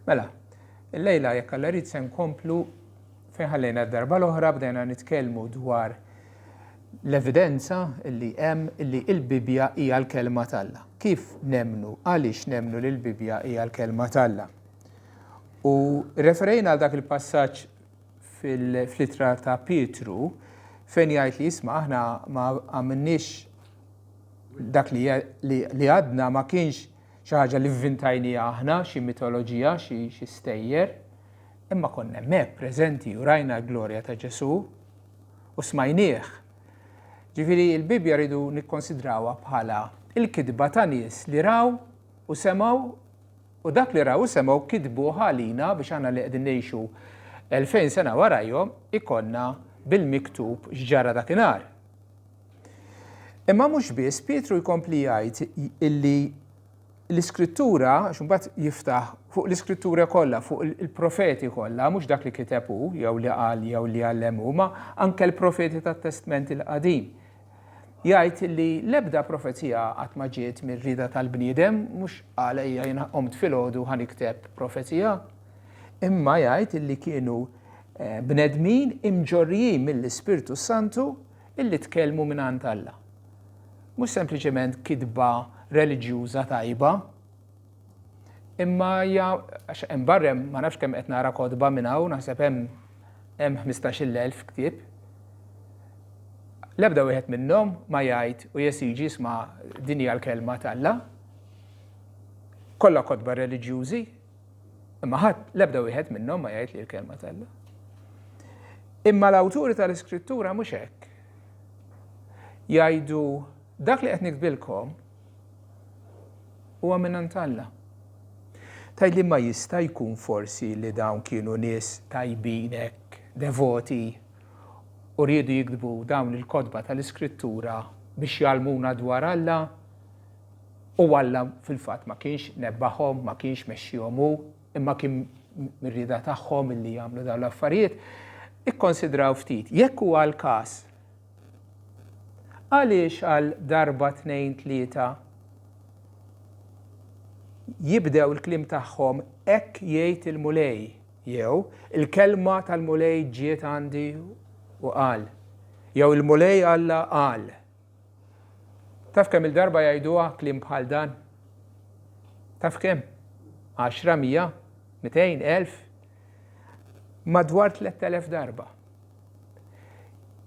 Mela, illejla jekk Alla jrid se nkomplu fejn ħallejna d-darba l-oħra bdejna nitkellmu dwar l-evidenza li hemm li l-Bibbja hija l-kelma t'Alla. Kif nemmnu, għaliex nemmnu li l-Bibbja hija l-kelma t'Alla? U referejna għal dak il-passaġġ fil-ittra ta' Pietru fejn jgħid li isma' aħna ma għamilniex dak li li għadna ma kienx xi ħaġa li vvintajniha aħna, xi mitoloġija, xi stejjer, imma konna hemmhekk preżenti u rajna l-glorja ta' Ġesù u smajnieh. Ġifieri l-Bibbja rridu nikkonsidrawha bħala il-kitba ta' nies li raw u semgħu u dak li raw u semgħu kitbuh għalina biex aħna li qegħdin ngħixu 2000 sena warajhom ikollna bil-miktub x'ġara dakinhar. Imma mhux biss, Pietru jkompli jgħid illi l-iskrittura, għax imbagħad jiftaħ fuq l-iskrittura kollha, fuq il-profeti kollha, mhux dak li kiteb hu, jew li qal jew li għallem hu, ma anke l-profeti tat-Testment il-Qadim. Jgħid li l-ebda profezija qatt ma ġiet mir-rieda tal-bniedem, mhux qal ejja jiena qomt filgħodu ħa nikteb profezija, imma jgħid li kienu eh, bnedmin imġorrijin mill-Ispirtu Santu illi tkellmu mingħand Alla. Mhux sempliċement kitba reliġjuża tajba, imma hija għax hemm barra ma nafx kemm qed nara kotba minn hawn, naħseb hemm hemm 15,000 ktieb. L-ebda wieħed minnhom ma jgħid u jesiġi isma' din hija l-kelma t'Alla. Kollha kotba reliġjużi, Imma ħadd l-ebda wieħed minnhom ma jgħid li l-kelma t'Alla. Imma l-awturi tal-Iskrittura mhux hekk. Jgħidu dak li qed nikbilkom huwa minn Alla. Tgħid li ma jista' jkun forsi li dawn kienu nies tajbin hekk, devoti, u riedu jiktbu dawn il-kotba tal-Iskrittura biex jgħallmuna dwar Alla? U Alla fil-fatt ma kienx nebbaħhom, ma kienx mexxihom hu, imma kien mir-rieda tagħhom illi jagħmlu dawn l-affarijiet. Ikkonsidraw ftit, jekk huwa l-każ, għaliex għal darba tnejn tlieta jibdew il-kliem tagħhom hekk jgħid il-Mulej jew il-kelma tal-Mulej ġiet għandi u qal jew il-Mulej Alla qal. Taf kemm il-darba jgħiduha kliem bħal dan? Taf kemm? 10, 100, 200, 1000? Madwar 3000 darba.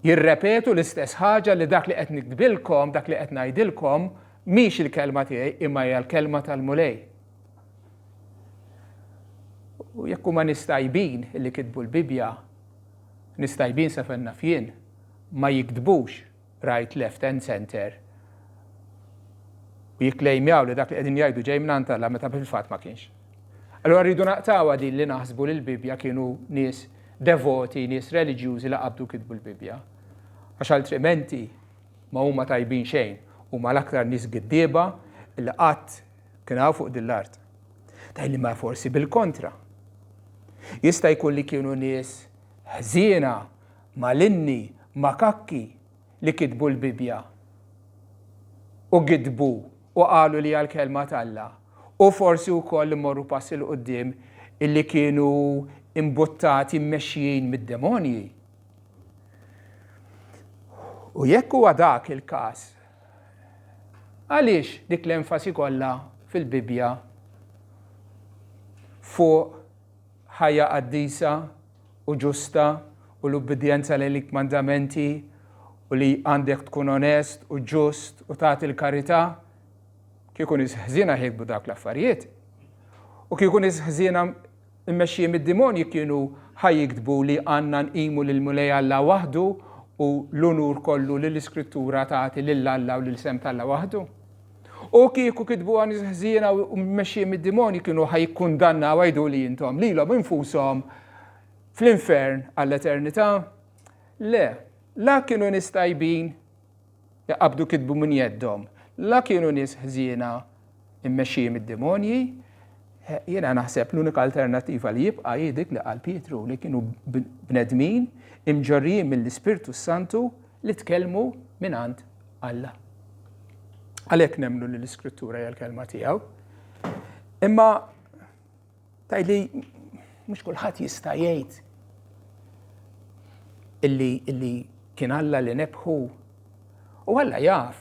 Jirrepetu l-istess ħaġa li dak li qed niktbilkom, dak li qed ngħidilkom, mhix il-kelma tiegħi imma hija l-kelma tal-Mulej. U jekk huma nies tajbin li kitbu l-Bibbja, nies tajbin sa fejn naf jien, ma jiktbux right, left and center u jikklejmjaw li dak li qegħdin jgħidu ġej mingħand Alla meta fil-fatt ma kienx. Allura rridu naqtgħuha din li naħsbu li l-Bibbja kienu nies devoti, nies reliġjużi li qabdu kitbu l-Bibbja. Għax altrimenti ma huma tajbin xejn, huma l-aktar nies giddieba li qatt kien hawn fuq din l-art. Tgħidli ma forsi bil-kontra. Jista' jkun li kienu nies ħżiena Malinni, makakki li kitbu l-Bibbja u gidbu u qalu li hija l-Kelma t'Alla, u forsi wkoll immorru pass 'il quddiem illi kienu imbuttati mmexxijin mid-demonji. U jekk huwa dak il-każ, għaliex dik l-enfasi kollha fil-Bibbja fuq ħajja qaddisa u ġusta u l-ubbidjenza lejn il-kmandamenti u li għandek tkun onest u ġust u tagħti l-karità, kieku nies ħżiena ħiekbu dawk l-affarijiet. U kieku nies ħżiena mmexxijin mid-demonji kienu ħa jiktbu li għandna nqimu lil Mulej Alla waħdu u l-unur kollu li l-Iskrittura tagħti lil Alla u lil sem t'Alla waħdu. U kieku kitbuha nies ħżiena u mmexxijin mid-demonji kienu ħa jikkundannaw għiduli intom lilhom infushom fl-infern għall-eternità? Le, la kienu nies tajbin li qabdu kitbu minn jeddhom, la kienu nies ħżiena mmexxijin mid-demonji, jiena naħseb l-unika alternattiva li jibqa' hi dik li qal Pietru li kienu bnedmin imġorrijin mill-Ispirtu s-Santu li tkellmu mingħand Alla. Għalhekk nemmnu li l-Iskrittura hija l-kelma tiegħu. Imma Tgħidli mhux kulħadd jista' jgħid illi, illi kien Alla li nebħu. U Alla jaf.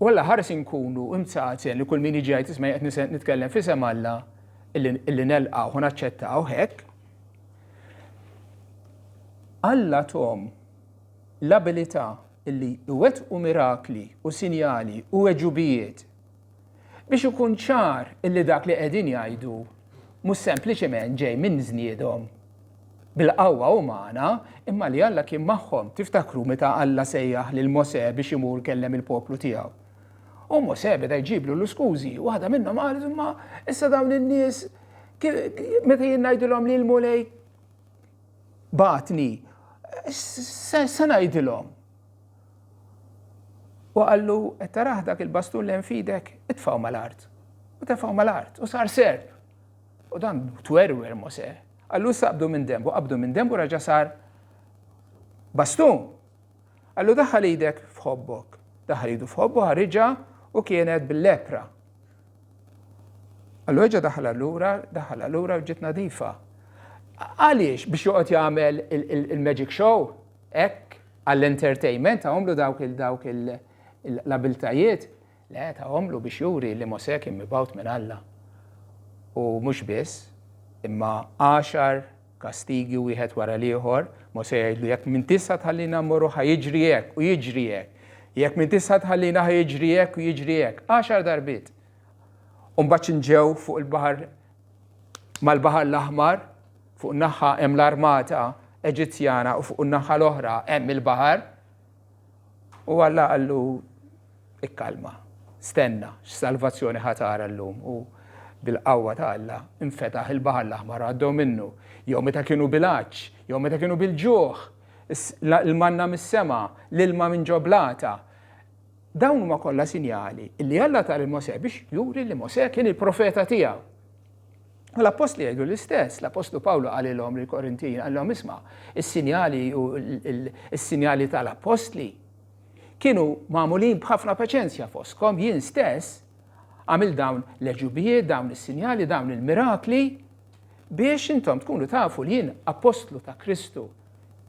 U Alla ħares inkunu imtaqten li kull min jiġi jgħid isma' qed nitkellem f'isem Alla illi, illi nelqgħu u naċċettaw hekk. Alla tom l-abilità illi iwettqu mirakli u sinjali u għeġubijiet biex ikun ċar illi dak li qegħdin jgħidu mhux sempliċement ġej minn żniedhom bil-qawwa umana, imma li Alla kien magħhom. Tiftakru meta Alla sejjaħ lil Mosè biex imur kellem il-poplu tiegħu. U Mosè beda jġiblu l-iskużi, waħda minnhom qalet imma issa dawn in-nies meta jien ngħidilhom li l-Mulej bagħatni, se ngħidilhom. U qallu, qed tarah dak il-bastun li hemm f'idek, itfgħu mal-art. U tefgħu mal-art, u sar serp. U dan twerwer Mosè. Qallu issa qabdu minn dembu, qabdu minn dembu raġa' sar bastun. Qallu daħħal idek f'ħobbok. Daħħal idu f'ħobbu ħariġha u kienet bil-lepra. Qallu eġa daħħalha lura, daħħalha lura u ġiet nadifa. Għaliex biex joqgħod jagħmel il-magic show? Hekk għall-entertainment tahomlu dawk il-dawk l-abiltajiet? Le, tahomlu biex juri li Mosè kien mibgħut minn Alla. U mhux biss, imma għaxar kastigi wieħed wara l-ieħor, Mosè jgħidlu jekk m'intix sa tħallina mmorru ħa jiġri hekk u jiġri hekk. Jekk m'intix sa tħallina ħa jiġri hekk u jiġri hekk. Għaxar darbiet. U mbagħad x'inġew fuq il-baħar mal-Baħar l-Aħmar, fuq naħa hemm l-armata Eġizzjana u fuq in-naħa l-oħra hemm il-baħar. U Alla qallu ikkalma, stenna, x'salvazzjoni ħa tara llum. U bil-qawwa ta' Alla infetaħ il-Baħar l-Aħmar għaddew minnu. Jew meta kienu bil-għatx, jew meta kienu bil-ġuħ, il-manna mis-sema, l-ilma minn ġo blata. Dawn huma kollha sinjali li Alla ta lil Mosè biex juri li Mosè kien il-profeta tiegħu. U l-appostli jgħidu l-istess, l-appostlu Pawlu qalilhom lill-Korintin, qalilhom isma' is-sinjali u s-sinjali tal-appostli kienu magħmulin b'ħafna paċenzja fostkom, jien stess għamil dawn l-eġubijiet, dawn is-sinjali, dawn il-mirakli biex intom tkunu tafu li jien appostlu ta' Kristu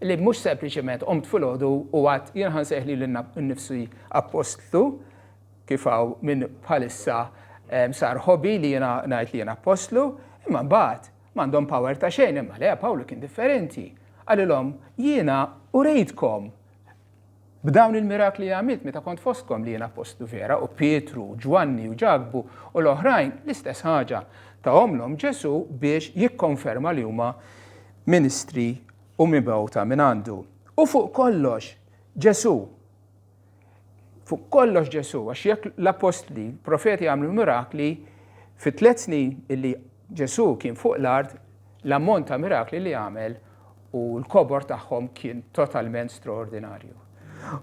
li mhux sempliċement qomt filgħodu u għad jien ħansejħ lili nnifsi appostlu, kif hawn min bħalissa sar hobby li jiena ngħid li jien appostlu, imma mbagħad m'għandhom power ta' xejn, imma le Pawlu kien differenti. Qalilhom jiena urejtkom b'dawn il-mirakli li għamilt meta kont fostkom li jien appostlu vera u Pietru, Ġwanni u Ġakbu u l-oħrajn l-istess ħaġa tahomlhom Ġesù biex jikkonferma li huma ministri u mibgħuta minn għandu. U fuq kollox Ġesù Fuq kollox Ġesù, għax jekk l-appostli, profeti għamlu mirakli, fi tlet snin illi Ġesù kien fuq l-art, l-ammont ta' mirakli li għamel u l-kobor tagħhom kien totalment straordinarju.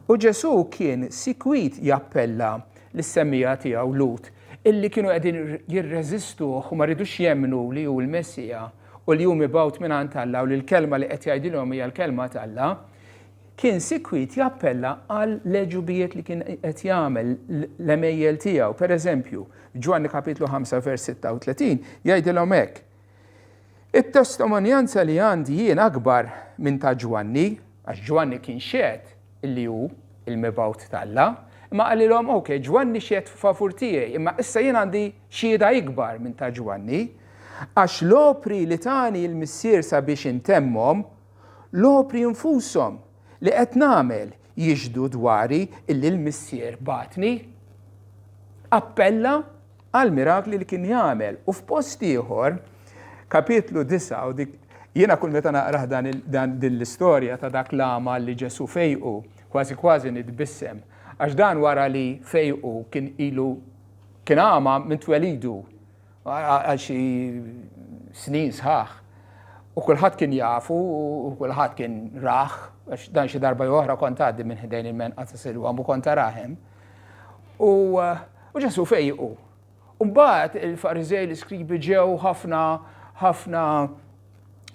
U Ġesù kien sikwit jappella lis-semmiegħa tiegħu Lhud illi kienu qegħdin jirreżistuh u ma ridux jemmnu li hu l-Messija u li hu mibgħut mingħand Alla u li l-kelma li qed jgħidilhom hija l-kelma t'Alla. Kien sikwit jappella għal l-għeġubijiet li kien qed jagħmel, l-għemejjel tiegħu. Per eżempju, f'Ġwanni kapitlu 5 vers 36 jgħidilhom hekk, It-testimonjanza li għandi jien akbar minn ta' Ġwanni, għax Ġwanni kien xehed illi hu l-mibgħut t'Alla, imma qalilhom, ok, Ġwanni xehed favur tiegħi, imma issa jien għandi xhieda ikbar minn ta' Ġwanni, għax l-opri li tani l-Missier sabiex intemmhom, L-opri nfushom li qed nagħmel jixhdu dwari illi l-Missier bagħatni. Appella għall-mirakli li kien jagħmel. U f'post ieħor, kapitlu 9, u dik jiena kull meta naqrah dan, dan din l-istorja ta' dak l-għama li Ġesù fejqu, kważi kważi nitbissem. Għax dan wara li fejqu kien ilu kien għama minn twelidu. Għal xi snin sħaħ. U kulħadd kien jafu u kulħadd kien rah, għax dan xi darba jew oħra kont għaddi minn ħdejn il-menqa ta' Silwam u kont arah hemm. U Ġesù fejqu. U mbagħad il-Fariżej l-iskribi ġew ħafna ħafna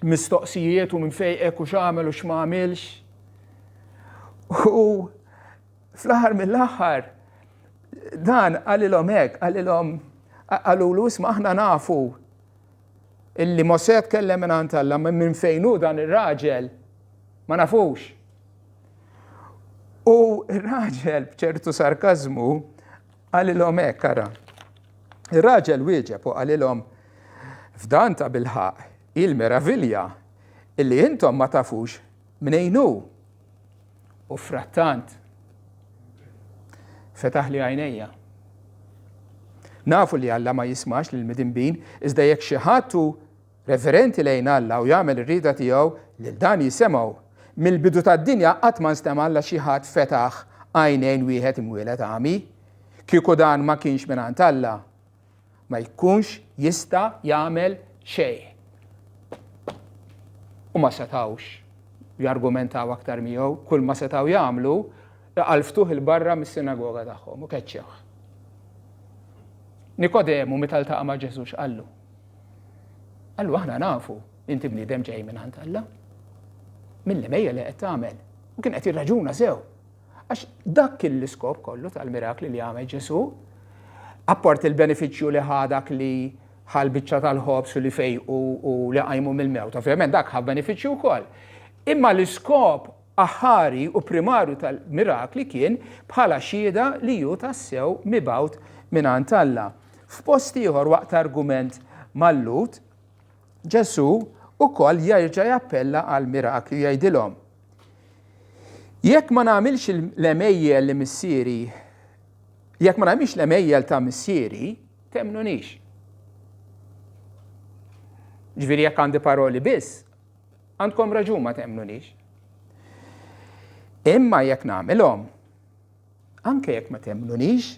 mistoqsijiet u minn fejqek u x'għamel u x'ma għamilx. U Fl-aħħar mill-aħħar, dan qalilhom hekk, qalilhom qalulu isma' aħna nafu. illi Mosè tkellem minn Alla, minn fejn hu dan ir-raġel ma nafux. U r-raġel b'ċertu sarkażmu qalilhom hekk ara. Ir-raġel wieġeb u qalilhom f'dan ta' bilħaq il-meravilja illi intom ma tafux mnejn hu. U frattant fetaħli għajnejja. Nafu li Alla ma jismax lil midinbin, iżda jekk xi ħadd hu reverenti lejn Alla u jagħmel ir-rieda tiegħu, lil dan jisemgħu. Mill-bidu tad-dinja qatt ma nstema' Alla xi ħadd fetaħ għajnejn wieħed imwieled għami. Kieku dan ma kienx mingħand Alla, ma jkunx jista' jagħmel xejn. U ma setgħux jargumentaw aktar miegħu, kull ma setgħu jagħmlu iqalftuh 'il barra mis-sinagoga tagħhom u keċċewh. Nikodemu meta ltaqa' ma' Ġesù x'qallu? Qallu aħna nafu inti bniedem ġej minn għand Alla. Mill-imejja li qed tagħmel. U kien qed jirraġuna sew. Għax dak kien l-iskop kollu tal-mirakli li għamel Ġesù, apparti l-benefiċċju li ħa dak li ħa l-biċċa tal-ħobż u li fejqu u li qajmu mill-mewt. Ovvjament dak ħa benefiċċju wkoll. Imma l-iskop aħħari u primarju tal-mirakli kien bħala xhieda li hu tassew mibgħut mingħand Alla. F'post ieħor waqt argument mal-Lhud, Ġesù wkoll jerġa' jappella għal mirakli u jgħidilhom, Jekk ma nagħmilx l-għemejjel li missieri, jekk ma nagħmilx l-għemejjel ta' missieri, temmnunix. Ġifieri jekk għandi paroli biss, għandkom raġun ma temmnunix. Imma jekk nagħmilhom, Anke jekk ma temmnunix,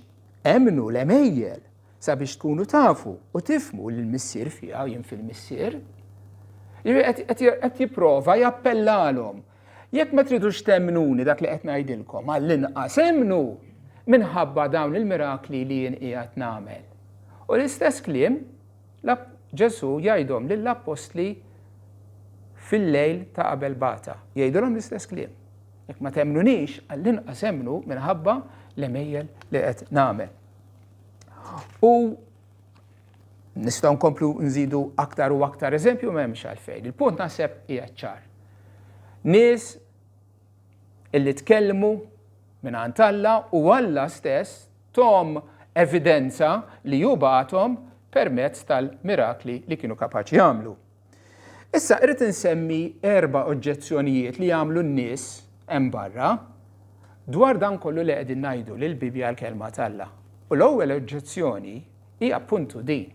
emmnu l-għemejjel sabiex tkunu tafu u tifhmu li l-Missier fija u jien fil-Missier. Qed jipprova jappellalhom. Jekk ma tridux temmnuni dak li qed ngħidilkom, għall-inqas emmnu minħabba dawn il-mirakli li jien qiegħed nagħmel. U l-istess kliem Ġesù jgħidhom lill-appostli fil-lejl ta' qabel bata. Jgħidulhom l-istess kliem. Jekk ma temmnunix, għall-inqas emmnu minħabba l-għemejjel li qed nagħmel. U nistgħu nkomplu nżidu aktar u aktar eżempju m'hemmx għalfejn. Il-punt naħseb hija ċar. Nies illi tkellmu minn Alla u Alla stess tom evidenza li hu bagħathom permezz tal-mirakli li kienu kapaċi jagħmlu. Issa irrid insemmi erba' oġġezzjonijiet li jagħmlu n-nies hemm barra dwar dan kollu li qegħdin ngħidu li l-Bibbja l-kelma t'Alla. U l-ewwel oġġezzjoni hi appuntu din.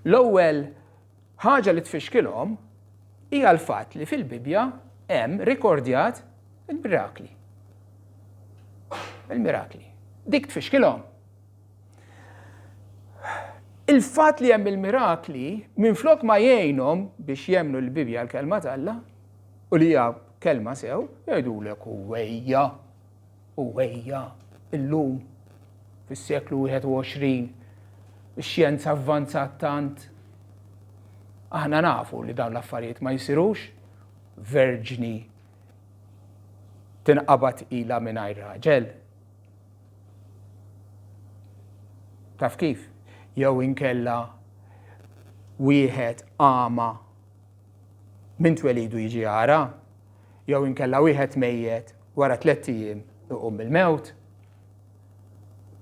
L-ewwel ħaġa li tfixkilhom hija l-fatt li fil-Bibbja hemm rikordjat il-mirakli. Il-mirakli. Dik tfixkilhom. Il-fatt li hemm il-mirakli minflok ma jgħinhom biex jemmnu l-Bibbja l-kelma t'Alla u li hija kelma sew, jgħidulek u ejja, u ejja, illum fis-seklu 21 ix-xjenza avvanzat tant. Aħna nafu li dawn l-affarijiet ma jsirux, verġni tinqabad ilha mingħajr raġel. Taf kif? Jew inkella wieħed għama minn twelidu jiġi jara, jew inkella wieħed mejjet wara tlett ijiem iqum mill-mewt.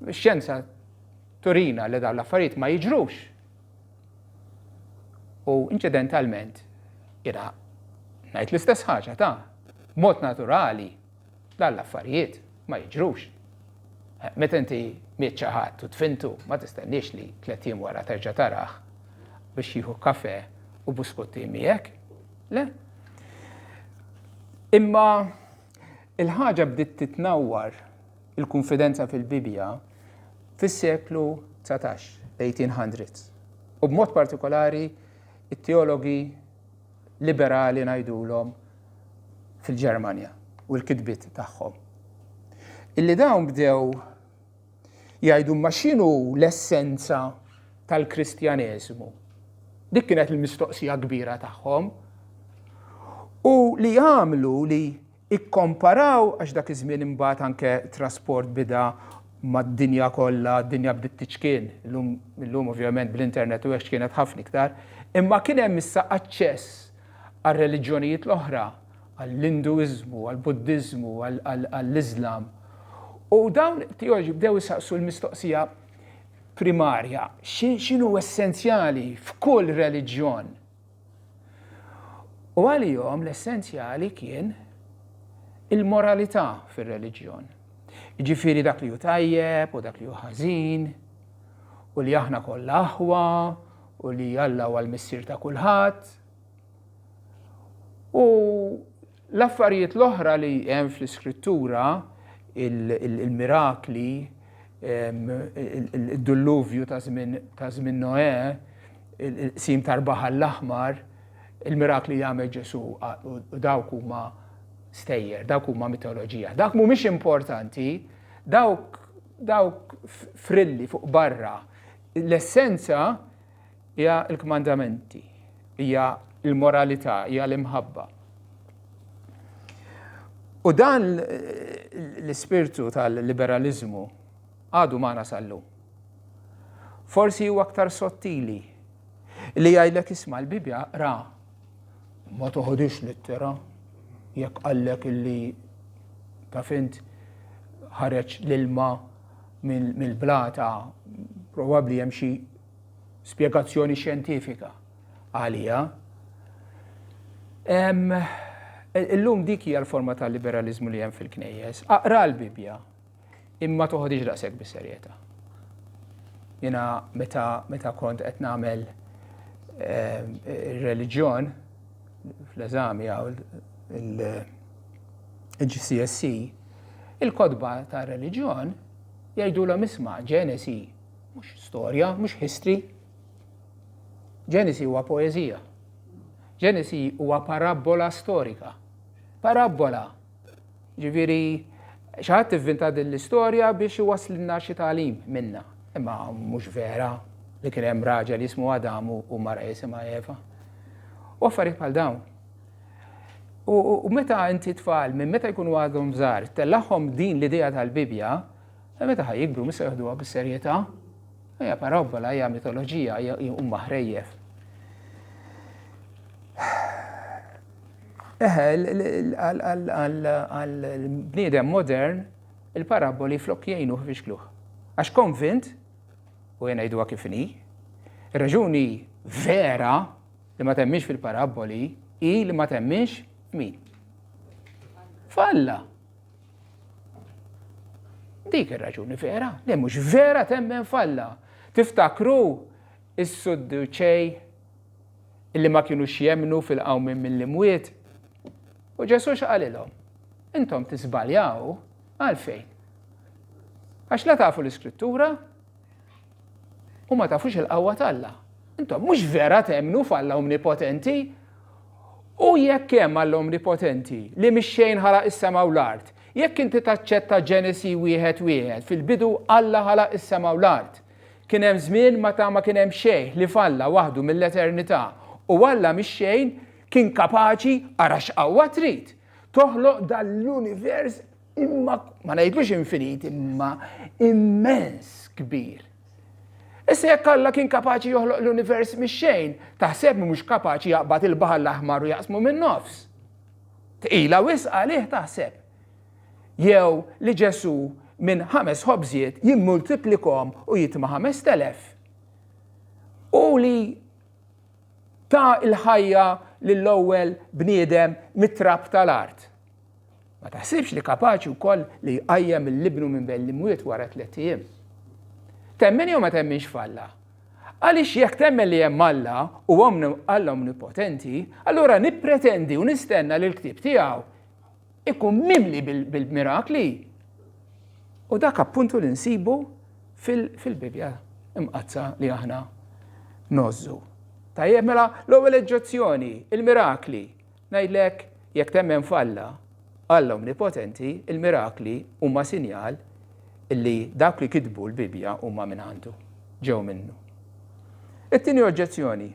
Ix-xjenza turina li dawn l-affarijiet ma jiġrux. U inċidentalment, jiena ngħid l-istess ħaġa ta' mod naturali Dawn l-affarijiet ma jiġrux. Meta inti miet xi ħadd u dfintu, ma tistenniex li tlett ijiem wara terġa' tarah biex jieħu kafè u buskutti miegħek. Le. Imma il-ħaġa bdiet titnawwar il-kunfidenza fil-Bibbja fis-seklu 19, 1800s. U b'mod partikolari it-teologi liberali ngħidulhom fil-Ġermanja u l-kitbiet tagħhom. Illi dawn bdew jgħidu ma x'inhu l-essenza tal-Kristjaneżmu. Dik kienet il-mistoqsija kbira tagħhom. U li għamlu li Ikkomparaw, għax dak iż-żmien imbagħad anke trasport bida mad-dinja kollha, d-dinja bdiet tiċkien, illum illum ovvjament bl-internet u hekk ċkienet ħafna iktar. Imma kien hemm issa aċċess għar-reliġjonijiet l-oħra, għall-Induiżmu, għall-Buddiżmu, għall-Iżlam. U dawn teoloġi bdew isaqsu l-mistoqsija primarja, x'inhu essenzjali f'kull reliġjon? U għalihom l-essenzjali kien il-moralità fir-reliġjon. Jiġifieri dak li hu tajjeb u dak li hu ħażin, u li aħna kollha aħwa, u li Alla huwa l-missier ta' kulħadd. U l-affarijiet l-oħra li hemm fl-iskrittura, il-mirakli, il-dulluvju ta' żmien Noè, il-qsim tal-Baħar l-Aħmar, il-mirakli li għamel Ġesù u dawk huma stejjer, dawk huma mitoloġija. Dawk mhumiex importanti, dawk dawk frilli fuq barra. L-essenza hija l-kmandamenti, hija l-moralità, hija l-imħabba. U dan l-ispirtu tal-liberalizmu għadu magħna sal-lum. Forsi huwa aktar sottili li jgħidlek isma' l-Bibbja ra ma toħodix littera jekk qallek illi taf int ħareġ l-ilma mill-blata probabbli hemm xi spjegazzjoni xjentifika għaliha. Illum dik hija l-forma ta' liberalizmu li hemm fil-knejjes. Aqra l-Bibbja, imma toħodix daqshekk bis-serjetà. Jiena meta meta kont qed nagħmel ir-reliġjon fl-eżami għaw il-GCSE, il-kotba ta' reliġjon jgħidulhom isma' Ġenesi mhux storja, mhux history. Ġenesi huwa poeżija. Ġenesi huwa parabbola storika. Parabbola. Ġifieri, xi ħadd ivvinta din l-istorja biex iwasslilna xi tagħlim minnha. Imma mhux vera li kien hemm raġel jismu Adam u mara jisimha Eva. U affarijiet bħal dawn. U meta inti tfal minn meta jkunu għadhom żgħar tellagħhom din l-idea tal-Bibbja, meta ħa jikbru mhux se joħduha bis-serjetà. Hija parabbola, hija mitoloġija, huma ħrejjef. Eħe, għal-bniedem modern, il-paraboli flok jgħinuh fixkluh. Għax konvint, u jena jgħiduha kif inhi, raġuni vera li ma temminx fil-paraboli hi li ma temminx f'min? F'Alla. Dik ir-raġuni vera, li mhux vera temmen f'Alla. Tiftakru is-Sudduċej illi ma kinux jemmnu fil-qawmien mill-imwiet. U Ġesù x'qalilhom? Intom tiżbaljaw għalfejn? Għax la tafu l-Iskrittura u ma tafux il-qawwa t'Alla. Intom mhux vera temmnu f'Alla omnipotenti. U jekk hemm Alla omnipotenti li mix-xejn ħalaq is-sema u l-art, jekk inti taċċetta Ġenesi wieħed wieħed, fil-bidu Alla ħalaq is-sema u l-art. Kien hemm żmien meta ma kien hemm xejn ħlief Alla waħdu mill-eternità, u Alla mix-xejn kien kapaċi, ara x'qawwa trid, toħloq dan l-univers imma ma ngħidlux infinit imma immens kbir. Issa jekk Alla kien kapaċi joħloq l-univers mix-xejn, taħseb mhux kapaċi jaqbad il-baħar l-aħmar u jaqsmu min-nofs. Tqila wisq għalih taħseb. Jew li Ġesù minn ħames ħobżiet jimmultiplikhom u jitma' 5,000. U li ta l-ħajja lill-ewwel bniedem mit-trab tal-art. Ma taħsibx li kapaċi wkoll li jqajjem l-ibnu minn bejn l-imwiet wara tlett ijiem. Temmen jew ma temminx f'Alla? Għaliex jekk temmen li hemm Alla u Alla omnipotenti, allura nippretendi u nistenna li l-ktieb tiegħu ikun mimli bil-mirakli. U dak appuntu li nsibu fil-Bibbja imqaddsa li aħna nozzu. Tajjeb mela l-ewwel oġġezzjoni, il-mirakli. Ngħidlek jekk temmen f'Alla, Alla omnipotenti, il-mirakli huma sinjal illi dawk li kitbu l-Bibbja huma minn għandu, ġew minnu. It-tieni oġġezzjoni,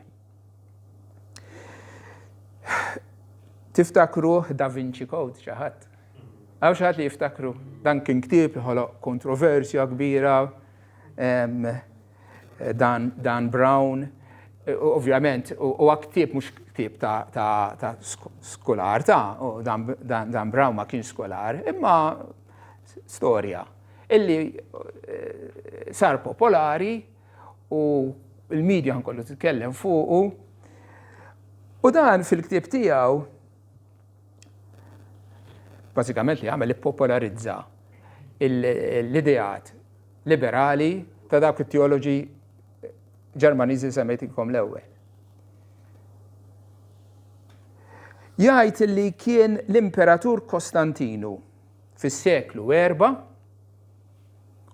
Tiftakruh Da Vinci Code xi ħadd? Hawn xi ħadd li jiftakru? Dan kien ktieb li ħoloq kontroversja kbira. Dan, Dan Brown. Ovvjament, huwa ktieb mhux ktieb ta' skolar ta' u Dan Brown ma kienx skolar, imma storja illi eh, sar popolari u l-medja nkollu titkellem fuqu. U dan fil-ktieb tiegħu bażikament li għamel ippopolarizza l-ideat liberali ta' dawk it-teoloġi Ġermaniżi li semmejtilkom l-ewwel. Jgħid li kien l-Imperatur Kostantinu fis-seklu 4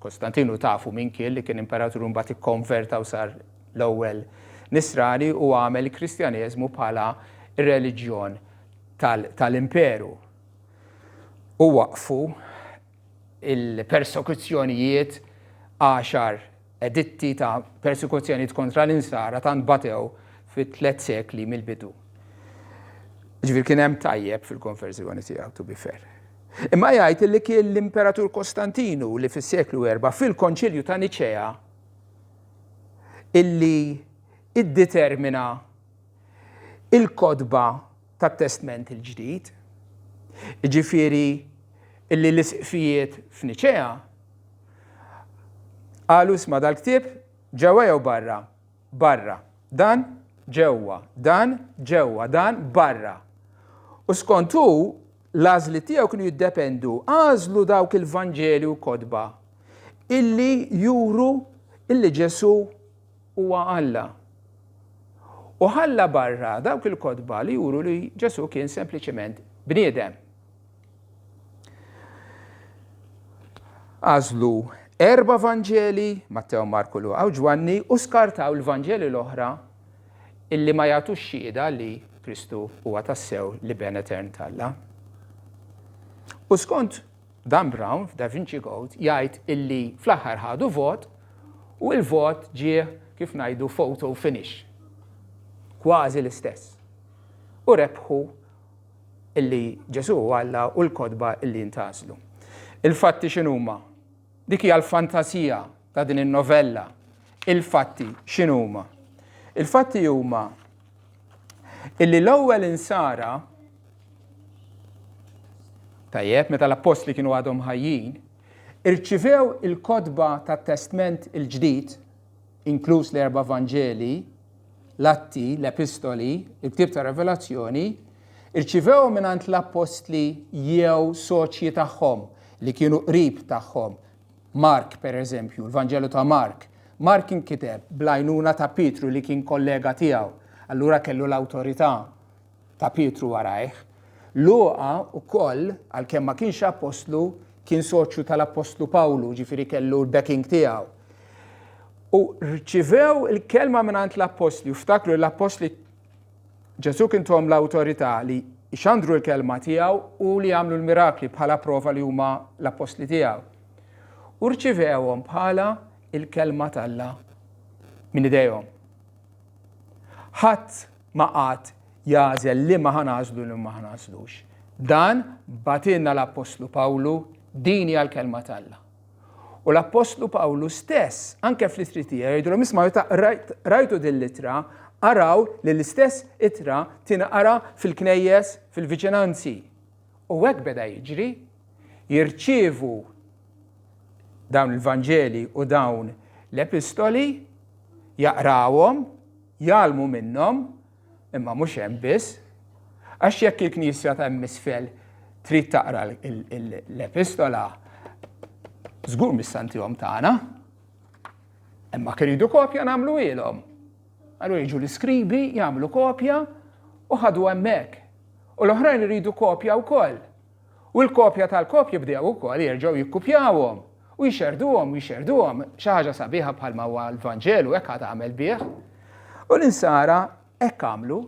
Kostantinu tafu min kien li kien imperatur mbagħad ikkonverta u sar l-ewwel nisrani u għamel il-Kristjaneżmu bħala r-reliġjon tal-imperu. U waqfu il-persekuzzjonijiet għaxar editti ta' persekuzzjonijiet kontra l-insara tant batew fi tlet sekli mill-bidu. Ġifieri kien hemm tajjeb fil-konverżjoni tiegħu, to be fair. Imma jgħid li kien l-Imperatur Kostantinu li fis-seklu 4 fil-Konċilju ta' Niċea illi iddetermina il-kotba tat-Testment il-Ġdid. Ġifieri illi l-isqfijiet f'Niċea qalu isma' dal-ktieb ġewwa jew barra? Barra. Dan ġewwa, dan ġewwa, dan barra. U skont hu l-għażliet tiegħu kienu jiddependu għażlu dawk il-Vanġeli u kotba illi juru illi Ġesù huwa Alla. U ħalla barra dawk il-kotba li juru li Ġesù kien sempliċement bniedem. Għażlu erba' Vanġeli, Mattew, Marku, Luqa u Ġwanni, u skartaw il-Vanġeli l-oħra illi ma jagħtux xhieda li Kristu huwa tassew l-Iben Etern t'Alla. U skont Dan Brown f'Da Vinci Code jgħid illi fl-aħħar ħadu vot u l-vot ġie kif ngħidu photo finish. Kważi l-istess. U rebħu illi Ġesù hu Alla u l-kotba illi ntgħażlu. Il-fatti x'inhuma? Dik hija l-fantasija ta' din in-novella. Il-fatti x'inhuma? Il-fatti huma illi l-ewwel insara tajjeb, meta l-appostli kienu għadhom ħajjin, irċivew il-kotba tat-Testment il-Ġdid, inkluż l-erba' Vanġeli, l-Atti, l-Epistoli, il-Ktieb ta' Revelazzjoni, irċivewhom mingħand l-appostli jew soċji tagħhom li kienu qrib tagħhom. Mark, per eżempju, il-Vanġelu ta' Mark. Mark inkiteb bl-għajnuna ta' Pietru li kien kollega tiegħu, allura kellu l-awtorità ta' Pietru warajh. Luqa wkoll, għalkemm ma kienx appostlu, kien soċju tal-appostlu Pawlu, ġifieri kellu l-backing tiegħu. U rċivew il-kelma mingħand l-appostli, u ftakru l-appostli Ġesù kien tuhom l-awtorità li jxandru l-kelma tiegħu u li jagħmlu l-mirakli bħala prova li huma l-appostli tiegħu. U rċivewhom bħala il-kelma t'Alla minn idejhom. Ħadd ma qagħad jagħżel liema ħa nagħżlu li ma nagħżlux. Dan bagħtilna l-Appostlu Pawlu, din hija l-kelma t'Alla. U l-Appostlu Pawlu stess, anke fl-ittri tiegħu jgħidulhom isma' rajtu din l-ittra, araw li l-istess ittra tinqara fil-knejjes fil-viċinanzi. U hekk beda jiġri, jirċievu dawn il-Vanġeli u dawn l-epistoli, jaqrawhom, jgħallmu minnhom, imma mhux hemm biss, għax jekk il-Knisja ta' hemm isfel trid taqra l-epistola, żgur mis-santihom tagħna. Imma kien jridu kopja nagħmlu ilhom. Allura jiġu l-iskribi jagħmlu kopja u ħadu hemmhekk. U l-oħrajn iridu kopja wkoll. U l-kopja tal-kopji bdew ukoll jerġgħu jikkupjawhom u jxerrduhom u jxerrduhom, xi ħaġa sabiħa bħalma huwa l-Vanġelu hekk għad għamel bih. U l-insara hekk għamlu.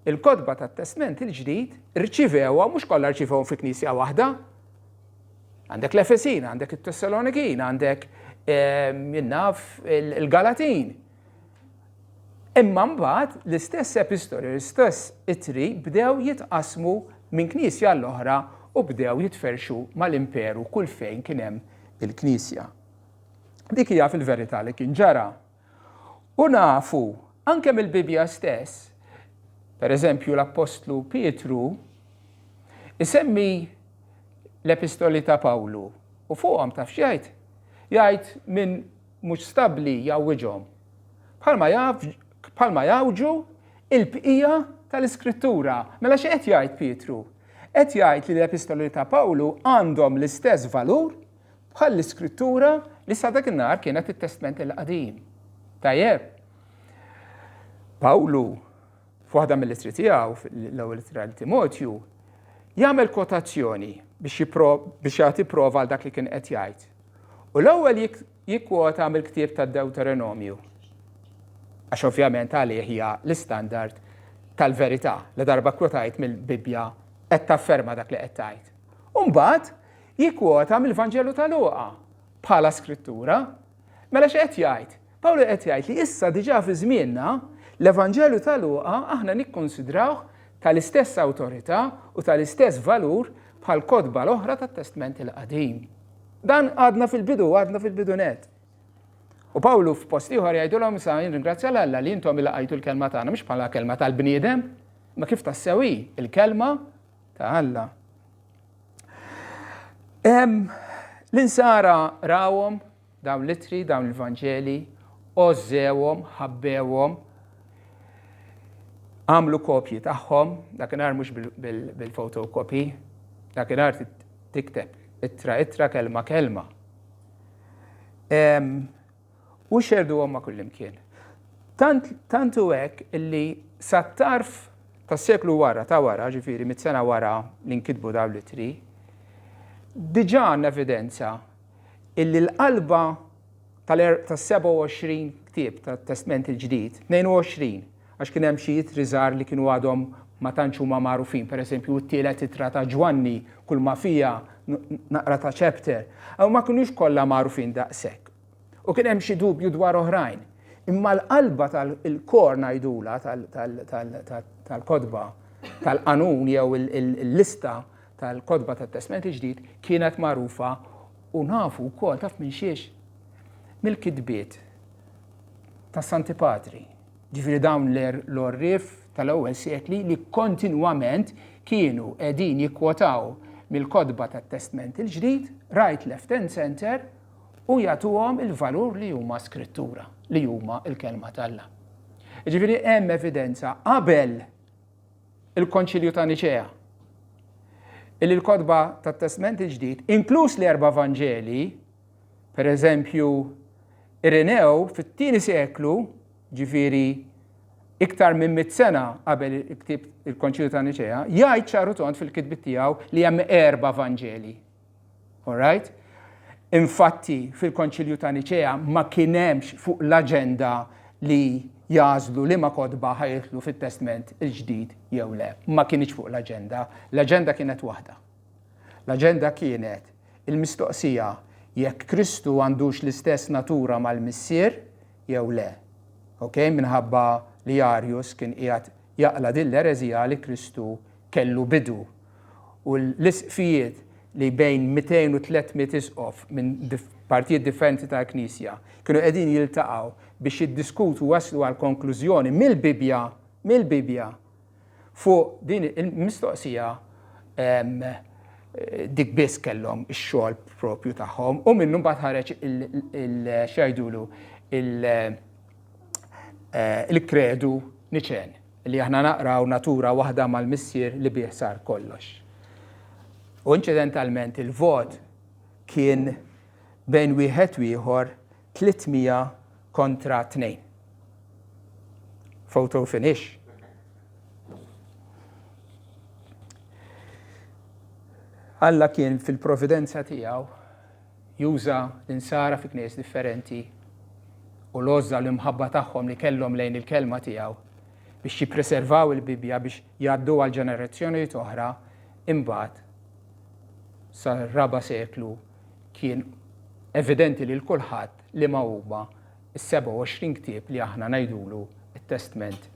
Il-kotba tat-Testment il-Ġdid rċivewha, mhux kollha rċivewhom fi knisja waħda. Għandek l-Efesin, għandek it-Tessalonikin, għandek ehm, jinnaf il-Galatin. Imma mbagħad l-istess epistoli, l-istess ittri bdew jitqassmu minn knisja għall-oħra u bdew jitferrxu mal-imperu kull fejn kien hemm il-knisja. Dik hija fil-verità li kien ġara. U nafu. Anke mill-Bibbja stess, per eżempju l-Appostlu Pietru isemmi l-epistoli ta' Pawlu u fuqhom taf x'jgħid? Jgħid min mhux stabbli jgħawwiġhom. Bħalma jaf bħalma jgħawġu il-bqija tal-Iskrittura. Mela xi qed jgħid Pietru? Qed jgħid li l-epistoli ta' Pawlu għandhom l-istess valur bħall-Iskrittura li sa dak in-nhar kienet it-Testment il-Qadim. Tajjeb. Pawlu f'waħda mill-ittri tiegħu, l-ewwel ittra lil Timotju, jagħmel kwotazzjoni biex biex jagħti prova għal dak li kien qed jgħid. U l-ewwel jikkwota mill-ktieb tad-Dewteronomju. Għax ovvjament għalih hija l-istandard tal-verità li darba kwotajt mill-Bibbja qed tafferma dak li qed tgħid. U mbagħad jikkwota mill-Vanġelu ta' Luqa bħala skrittura. Mela x'qed jgħid? Pawlu qed jgħid li issa diġà fi żmienna l-Evanġelju ta' Luqa aħna nikkonsidrawh tal-istess awtorità u tal-istess valur bħal kotba l-oħra tat-Testment il-Qadim. Dan għadna fil-bidu, għadna fil-bidu net. U Pawlu f'post ieħor jgħidulhom sa ringrazzja l Alla li intom ilaqajtu l-kelma tagħna mhux bħala kelma tal-bniedem, ma kif tassew hi il-kelma ta' Alla. L-insara rawhom dawn l-ittri, dawn il-Vanġeli, għożżewhom, ħabbewhom, għamlu kopji tagħhom, dakinhar mhux bil-photocopy, dakinhar tikteb ittra ittra kelma kelma. U xerduhom ma' kullimkien. Tant tant hu hekk illi sat-tarf tas-seklu wara ta' wara, ġifieri mit-sena wara li nkitbu dawn l-ittri, diġà għandna evidenza illi l-qalba tas-27 ktieb tat-Testment il-Ġdid, 22, għax kien hemm xi ittri żgħar li kienu għadhom ma tantx huma magħrufin, pereżempju t-tielet ittra ta' Ġwanni kull ma fiha naqra ta' chapter, ma kinux kollha magħrufin daqshekk. U kien hemm xi dubju dwar oħrajn. Imma l-qalba tal-kor ngħidula tal-kotba tal-qanun jew il-lista tal-kotba tat-Testment il-Ġdid kienet magħrufa u nafu wkoll taf minn xiex mill-kitbiet ta' Santi Patri. Ġifieri dawn l-għorrief tal-ewwel sekli li kontinwament kienu qegħdin jikkwotaw mill-kotba tat-Testment il-Ġdid, right, left and center, u jagħtuhom il-valur li huma skrittura, li huma l-kelma t'Alla. Ġifieri hemm evidenza qabel il-Konċilju ta' Niċea illi l-kotba tat-Testment il-Ġdid, inkluż l-erba' Vanġeli, per eżempju, Irenew fit-tieni seklu, ġifieri iktar minn mit sena qabel il-ktieb il-Konċilju ta' Niċea, jgħid ċar u tond fil-kitbiet tiegħu li hemm erba' Vanġeli. All right? Infatti, fil-Konċilju ta' Niċea ma kien hemmx fuq l-aġenda li jagħżlu liema kotba ħa jidħlu fit-Testment il-Ġdid jew le. Ma kinitx fuq l-aġenda. L-aġenda kienet waħda. L-aġenda kienet il-mistoqsija jekk Kristu għandux l-istess natura mal-Missier jew le. Ok? Minħabba li Arius kien qiegħed jaqla' din l-ereżija li Kristu kellu bidu u l-isqfijiet li bejn 200 u 300 isqof minn partijiet differenti tal-Knisja kienu qegħdin jiltaqgħu biex jiddiskutu u waslu għal konklużjoni mill-Bibbja, mill-Bibbja, fuq din il-mistoqsija dik biss kellhom ix-xogħol propju tagħhom u minnu mbagħad ħareġ il-x'jgħidulu eh, il-kredu Niċen. Li aħna naqraw natura waħda mal-Missier li bih sar kollox. U inċidentalment il-vot kien bejn wieħed u ieħor 300 kontra 2. Photo finish. Alla kien fil-providenza tiegħu juża l-insara fi knejjes differenti u l-għożża u l-imħabba tagħhom li kellhom lejn il-kelma tiegħu biex jippreservaw il-Bibbja biex jgħadduha għal ġenerazzjonijiet oħra, imbagħad sar-raba' seklu kien evidenti lil kulħadd liema huma s-27 ktieb li aħna ngħidulu t-Testment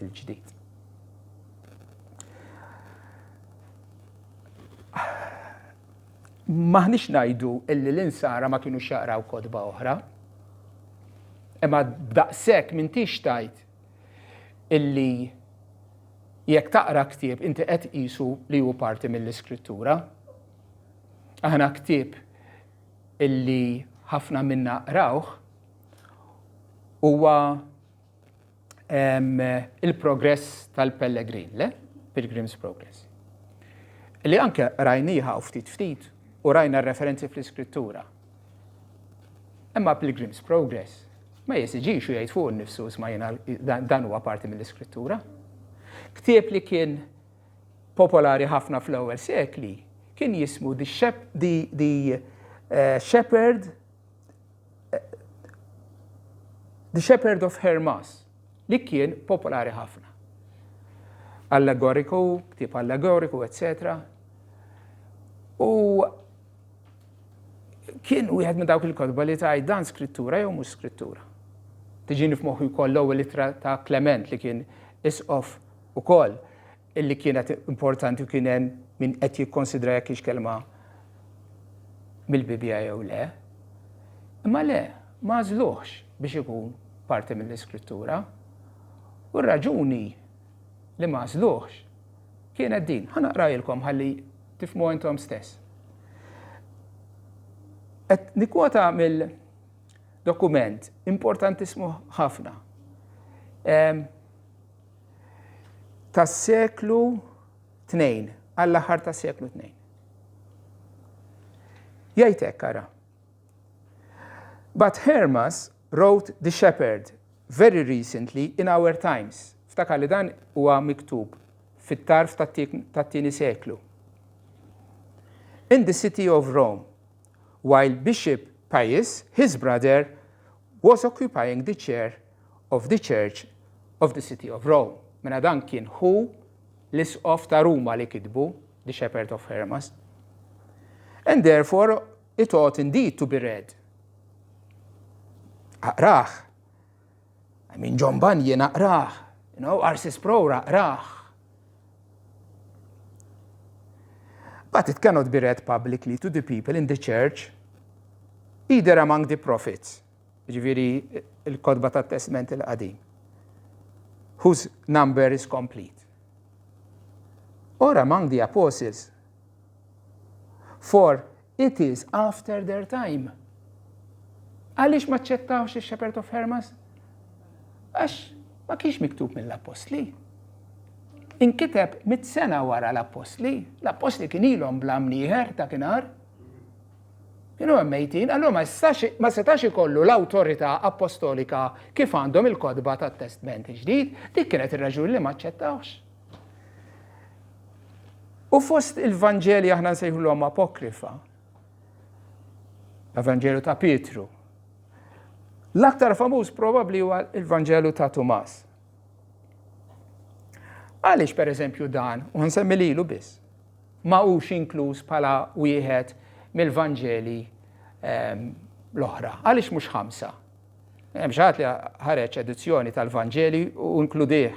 il-Ġdid. M'aħniex ngħidu illi l-Insara ma kinux jaqraw kotba oħra. Imma b'daqshekk m'intix tgħid. illi jekk taqra ktieb inti qed tqisu li hu parti mill-Iskrittura. Aħna ktieb illi ħafna minna qrawh huwa il-progress tal-Pellegrin, le? Pilgrim's Progress. Li anke rajniha u ftit ftit u rajna referenzi fl-iskrittura. Imma Pilgrim's Progress ma jesiġix u jgħid fuq nifsu isma' jiena dan huwa parti mill-iskrittura. Ktieb li kien popolari ħafna fl-ewwel sekli kien jismu The, Shep the, the uh, Shepherd The Shepherd of Hermas, li kien popolari ħafna. Allegoriku, ktieb allegoriku, etc. U kien wieħed minn dawk il-kotba li tgħid dan skrittura jew mhux skrittura. Tiġini f'moħħi wkoll l-ewwel ittra ta' Clement li kien isqof ukoll illi kienet importanti u kien hemm min qed jikkonsidra jekk hix kelma mill-Bibbja jew le. Imma le, ma għażluhx biex ikun parti mill-Iskrittura. U r-raġuni li ma għażluhx kienet din. Ħa naqrajilkom ħalli tifhmu intom stess. Qed nikkwota mill-dokument importantissimu ħafna. Tas-seklu 2, għall-aħħar tas-seklu 2. Jgħid hekk ara. But Hermas wrote The Shepherd very recently in our times. Ftakar li dan huwa miktub fit-tarf tat-tieni seklu. In the city of Rome, while Bishop Pius, his brother, was occupying the chair of the church of the city of Rome. Mela dan kien hu l-isqof ta' Ruma li kitbu The Shepherd of Hermas. And therefore it ought indeed to be read. Aqrah. I mean, John Bunyan aqrah. You know, R.C. Sproul aqrah. But it cannot be read publicly to the people in the church, either among the prophets, ġifieri il-kotba tat-Testment il-Qadim, whose number is complete, or among the apostles, for it is after their time. Għaliex ma ċċettawx ix-Shepherd of Hermas? Għax ma kienx miktub mill-appostli. Inkiteb mit sena wara l-appostli, l-appostli kien ilhom bla mnieħer dakinhar. Kienu hemm mejtin, allura ma jistax ma setax ikollu l-awtorità appostolika kif għandhom il-kotba tat-Testment il-Ġdid, dik kienet ir-raġuni li ma aċċettawhx. U fost il-Vanġeli aħna nsejħulhom apokrifa. L-Vanġelu ta' Pietru. L-aktar famuż probabbli huwa il-Vanġelu ta' Tumas. Għaliex per eżempju dan, u nsemmi lilu biss, ma hux inkluż bħala wieħed mill-Vanġeli ehm, l-oħra. Għaliex mhux ħamsa? Hemm xi ħadd li ħareġ edizzjoni tal-Vanġeli u inkludih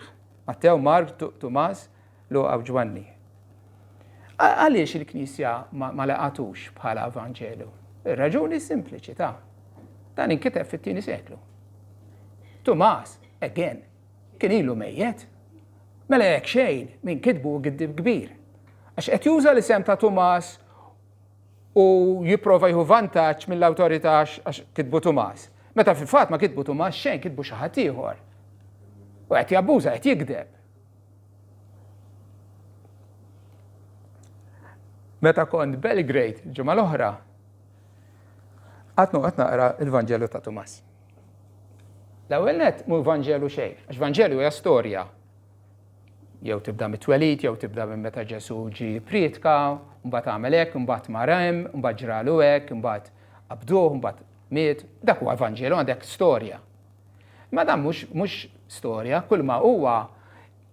Mattew, Mark, Tumas, Luqa u Ġwanni. Għaliex il-Knisja ma laqatux bħala Vanġelu? Ir-raġuni sempliċi ta' dan inkiteb fit-tieni seklu. Tumas, again, Kien ilu mejjet. Mela jekk xejn, min kitbu hu giddieb kbir. Għax qed juża l-isem ta' Tumas u jipprova jieħu vantaġġ mill-awtorità għax kitbu Tumas. Meta fil-fatt ma kitbu Tumas xejn, kitbu xi ħadd ieħor. U qed jabbuża, qed jigdeb. Meta kont Belgrade ġimgħa l-oħra, qatt noqgħod naqra l-Vanġelu ta' Tumas. L-ewwel nett mhu Vanġelu xejn, għax Vanġelu hija storja. Jew tibda mit-twelid, jew tibda minn meta Ġesù ġie priedka, mbagħad għamel hekk, mbagħad mar hemm, mbagħad ġralu hekk, mbagħad qabduh, mbagħad miet. Dak huwa Vanġelu għandek storja. Ma dan mhux mhux storja, kull ma huwa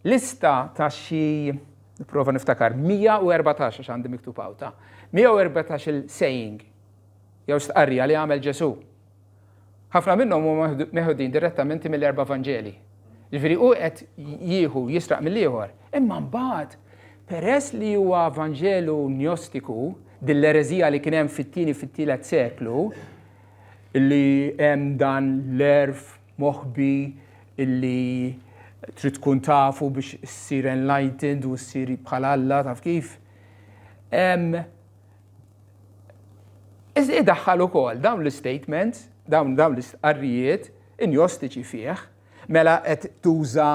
lista ta' xi nipprova niftakar 114 għax għandi miktub hawn 114 il-saying jew stqarrija li għamel Ġesù. Ħafna minnhom huma meħudin direttament mill-erba' Vanġeli. Jiġifieri hu qed jieħu jisraq mill-ieħor. Imma mbagħad, peress li huwa Vanġelu Gnostiku, din l-ereżija li kien hemm fit-tieni fit-tielet seklu, li hemm dan l-għerf moħbi illi Trid tkun tafu biex issir enlightened u ssir bħal Alla, taf kif. Idaħħal ukoll dawn l-statements, dawn dawn l-istqarrijiet injostiċi fih, mela qed tuża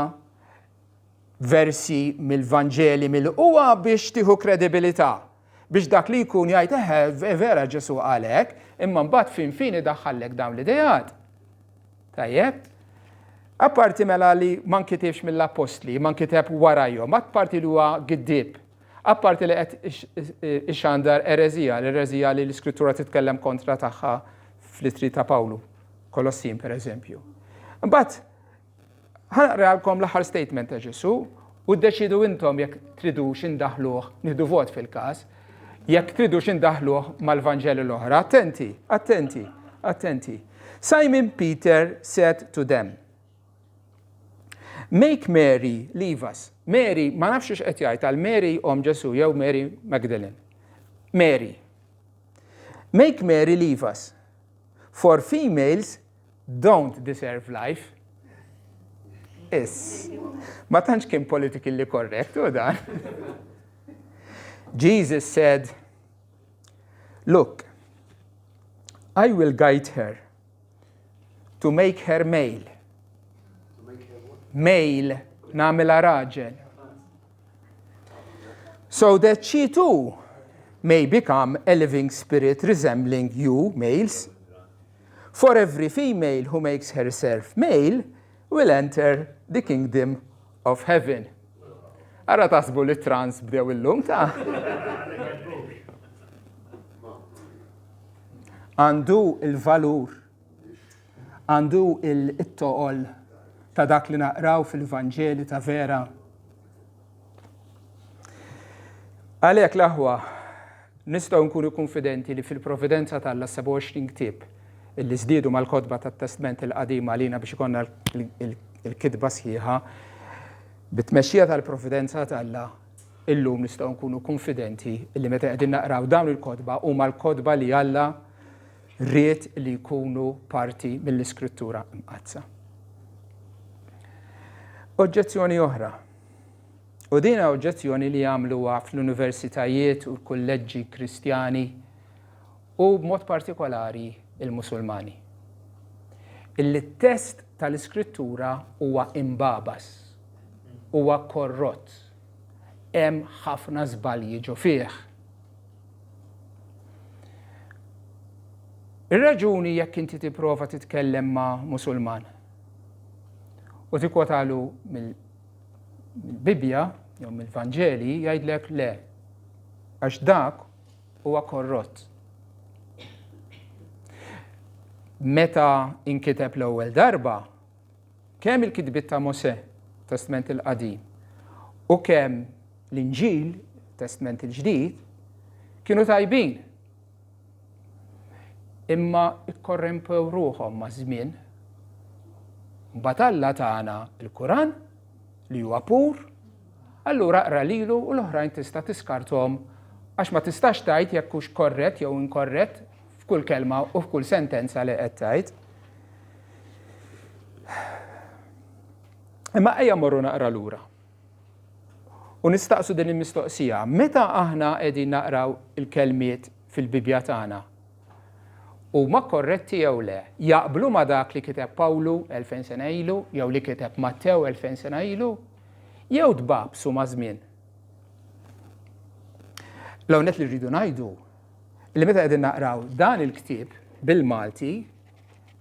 versi mill-Vanġeli mill-uwa biex tieħu kredibilità. Biex dak li jkun jgħid eħe vera Ġesu għalek, imma mbagħad fin fin idaħħallek dawn l-idejat. Tajjeb? Apparti mela li ma nkitibx mill-appostli, ma nkiteb warajhom, apparti li huwa giddib, apparti li qed ixandar ereżija, l-ereżija li l-iskrittura titkellem kontra tagħha fl-ittri ta' Pawlu, Kolossin per eżempju. Imbagħad ħa naqralkom l-aħħar statement ta' Ġesù u ddeċidu intom jekk tridux indaħluh, nieħdu vot fil-każ, jekk tridux indaħluh mal-Vanġeli l-oħra. Attenti, attenti, attenti. Simon Peter said to them, Make Mary leave us. Mary, ma nafx x'qed jgħid għal Mary omm Ġesù jew Mary Magdalene. Mary. Make Mary leave us. For females don't deserve life. Is. Ma tantx kien politically correct u dan. Jesus said, Look, I will guide her to make her male. Male, nagħmilha raġel. So that she too may become a living spirit resembling you, males. For every female who makes herself male will enter the kingdom of heaven. Ara taħsbu li trans bdew illum ta' Għandu il-valur, għandu il-toqol ta' dak li naqraw fil-Vanġeli ta' vera. Għalhekk l-aħwa, nistgħu nkunu kunfidenti li fil-providenza t'Alla 27 ktieb illi żdiedu mal-kotba tat-Testment il-Qadim għalina biex ikollna l-kitba sħiħa, bit-tmexxija tal-providenza t'Alla, illum nistgħu nkunu kunfidenti li meta qegħdin naqraw dawn il-kotba huma l-kotba li Alla ried li jkunu parti mill-Iskrittura Mqaddsa. Oġġezzjoni oħra. U din oġġezzjoni li jagħmluha fl-universitajiet u l-kulleġġi Kristjani u b'mod partikolari il-Musulmani. Illi t-test tal-Iskrittura huwa imbabas, huwa korrott, hemm ħafna żbalji ġo fih. Ir-raġuni jekk inti tipprova titkellem ma' Musulman u tikkwotalu mill mill-Bibbja jew mill-Vanġeli jgħidlek le, għax dak huwa korrott. Meta inkiteb l-ewwel darba, kemm il-kitbiet ta' Mosè, Testment il-Qadim, u kemm l-Inġil, Testment il-Ġdid, kienu tajbin. Imma ikkorrempew ruħhom maż-żmien. Mbagħad Alla tana l-Kuran li huwa pur, allura aqra lilu u l-oħrajn tista' tiskarthom għax ma tistax tgħid jekk hux korrett jew inkorrett f'kull kelma u f'kull sentenza li qed tgħid. Imma ejja morru naqra lura. U nistaqsu din il-mistoqsija, meta aħna qegħdin naqraw il-kelmiet fil-Bibbja tagħna, huma korretti jew le? Jaqblu ma' dak li kiteb Pawlu 2000 sena ilu jew li kiteb Mattew 2000 sena ilu? Jew tbagħbsu maż-żmien? L-ewwel nett li rridu ngħidu li meta qegħdin naqraw dan il-ktieb bil-Malti,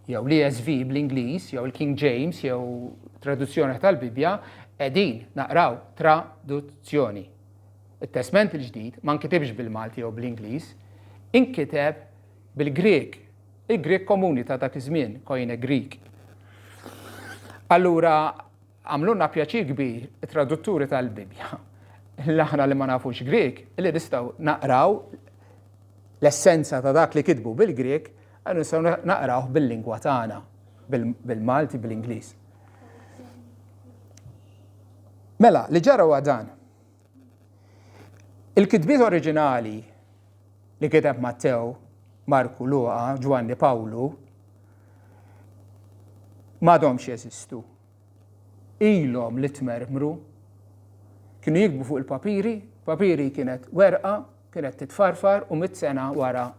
jew l-ESV bl-Ingliż, jew il-King James, jew traduzzjoni tal-Bibbja, qegħdin naqraw traduzzjoni. It-Testment il-Ġdid ma nkitibx bil-Malti jew bl-Ingliż, inkiteb bil-Grieg, il-Grieg komuni ta' dak iż-żmien, Koine Greek. Allura għamlulna pjaċir kbir it-tradutturi tal-Bibbja, l-aħna li ma nafux Grieg, li nistgħu naqraw l-essenza ta' dak li kitbu bil-Grieg, nistgħu naqrawh bil-lingwa tagħna, bil-Malti, bil-Ingliż. Mela, li ġara huwa dan. Il-kitbiet oriġinali li kiteb Mattew, Marku, Luqa, Ġwanni, Pawlu, m'għadhomx jeżistu. Ilhom li tmermru. Kienu jiktbu fuq il-papiri, papiri kienet werqa, kienet titfarfar u mit sena wara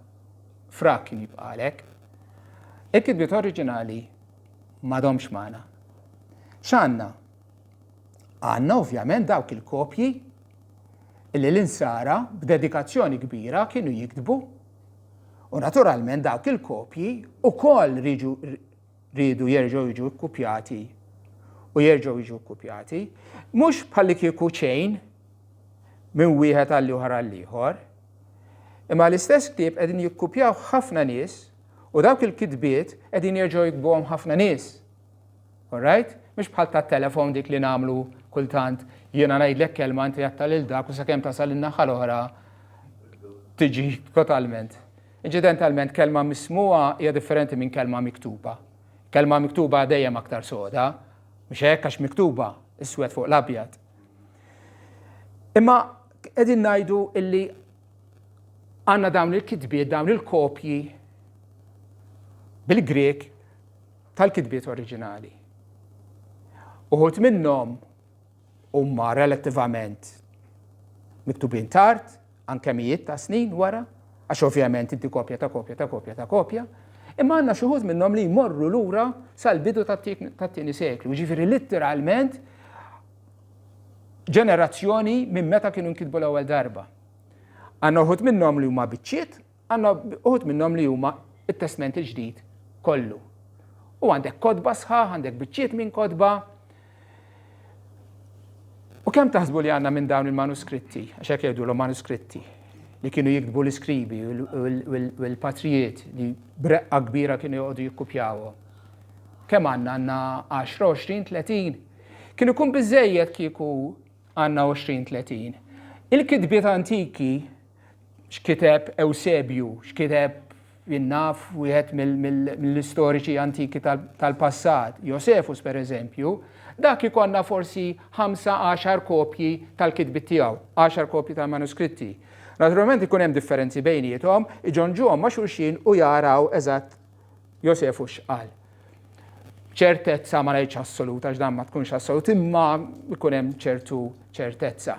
frak kien jibqalek. Il-kitbiet oriġinali m'għadhomx magħna. X'għandna? Għandna ovvjament dawk il-kopji illi l-insara b'dedikazzjoni kbira kienu jiktbu u naturalment dawk il-kopji ukoll riedu jerġgħu jiġu kkupjati u jerġgħu jiġu kkupjati, mhux bħallikieku chain minn wieħed għal ieħor għal ieħor, imma l-istess ktieb qegħdin jikkupjaw ħafna nies u dawk il-kitbiet qegħdin jerġgħu jiktbuhom ħafna nies. Alright? Mhux bħal tat-telefon dik li nagħmlu kultant jiena ngħidlek kelma inti għatta lil dak u sakemm tasal in-naħa l-oħra tiġi totalment. Inċidentalment kelma mismugħa hija differenti minn kelma miktuba. Kelma miktuba dejjem aktar soda, mhux hekk għax miktuba iswed fuq l-abjad. Imma qegħdin ngħidu illi għandna dawn il-kitbiet, dawn il-kopji bil-Grek tal-kitbiet oriġinali. Uħud minnhom huma relattivament miktubin tard, anke mijiet ta' snin wara, għax ovvjament inti kopja ta' kopja ta' kopja ta' kopja, imma għandna xi wħud minnhom li jmorru lura sal-bidu tat-tieni seklu, ġifieri litteralment ġenerazzjoni minn meta kienu nkitbu l-ewwel darba. Għandna uħud minnhom li huma biċċiet Għandna uħud minnhom li huma t-Testment il-Ġdid kollu. U għandek kotba sħaħ, għandek biċċiet minn kotba. U kemm taħsbu li għandna minn dawn il-manuskritti, għax hekk jgħidulhom manuskritti, li kienu jiktbu l-iskribi u l-patrijiet li breqqa kbira kienu joqogħdu jikkupjawhom. Kemm għandna għandna 10, 20, 30. Kien ikun biżejjed kieku għandna 20, 30. Il-kitbiet antiki x'kiteb Ewsebju, x'kiteb jien naf wieħed mill-istoriċi antiki tal-passat, Josefus per eżempju, dak ikonna forsi 5-10 kopji tal-kitbiet tiegħu, 10 kopji tal-manuskritti. Naturalment ikun hemm differenzi bejniethom, iġonġuhom ma' xulxin u jaraw eżatt Josefus x'qal. Ċertezza ma ngħidx assoluta għax dan ma tkunx assolut imma jkun hemm ċertu ċertezza.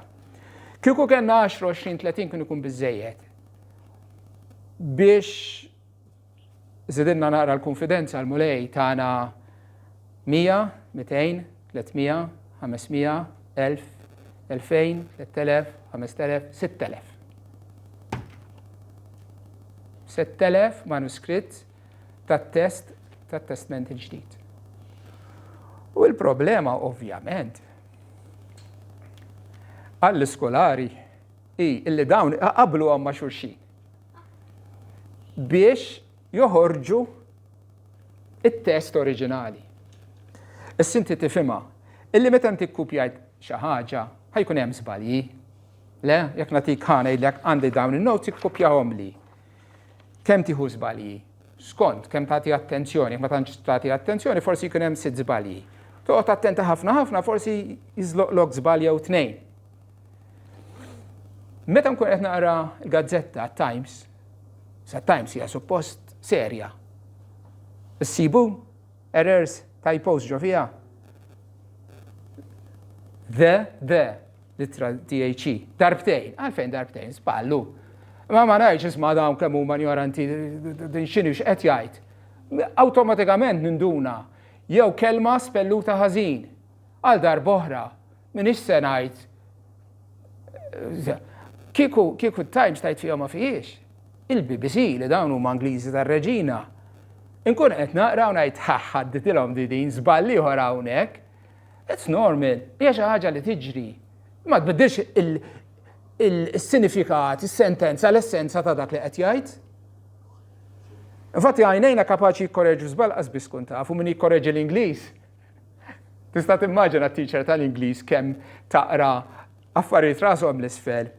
Kieku kellna 10, 20, 30 kien ikun biżejjed. Biex żidilna naqra l-konfidenza l-mulej tagħna 100, 200, 300, 500, 1000, 2000, 3000, 5000, 6000. 6000 manuskritt tat-test tat-Testment il-Ġdid. U l-problema ovvjament għall-iskolari hi illi dawn qablu ma' xulxin biex joħorġu it-test oriġinali. Issa inti tifhimha illi meta inti kkupjajt xi ħaġa ħajkun hemm żbalji. Le, jekk nagħtik ħa ngħidlek għandi dawn in-notes ikkupjahom li. Kemm tieħu żbalji? Skont kemm tagħti attenzjoni, jekk ma tantx tagħti attenzjoni forsi jkun hemm sitt żbalji. Toqgħod attenta ħafna ħafna forsi jiżloqlok żball jew tnejn. Meta nkun qed naqra l-gazzetta Times, sa Times hija suppost serja. Issibu errors, typos ġo fiha. The, the, L-ittra THE. Darbtejn. Għalfejn darbtejn? Żballu. Ma ma ngħidx isma' dawn kemm huma ignoranti din x'inhi x'qed jgħid. Awtomatikament ninduna jew kelma spelluta ħażin. Għal darb'oħra, m'iniex se ngħid kieku kieku Times tajt fija ma fijiex. Il-BBC li dawn huma Ingliżi tar-Reġina. Inkun qed naqra u ngħid ħaħħadditilhom di din żball ieħor hawnhekk. It's normal, hija xi ħaġa li tiġri. Ma tbiddilx il-sinifikat, is-sentenza, l-essenza ta' dak li qed jgħid. Infatti għajnejna kapaċi jikkoreġu żball qas biss kun tafu min jikkoreġi l-Ingliż. Tista' timmaġina t-teacher tal-Ingliż kemm taqra affarijiet rashom l-isfel.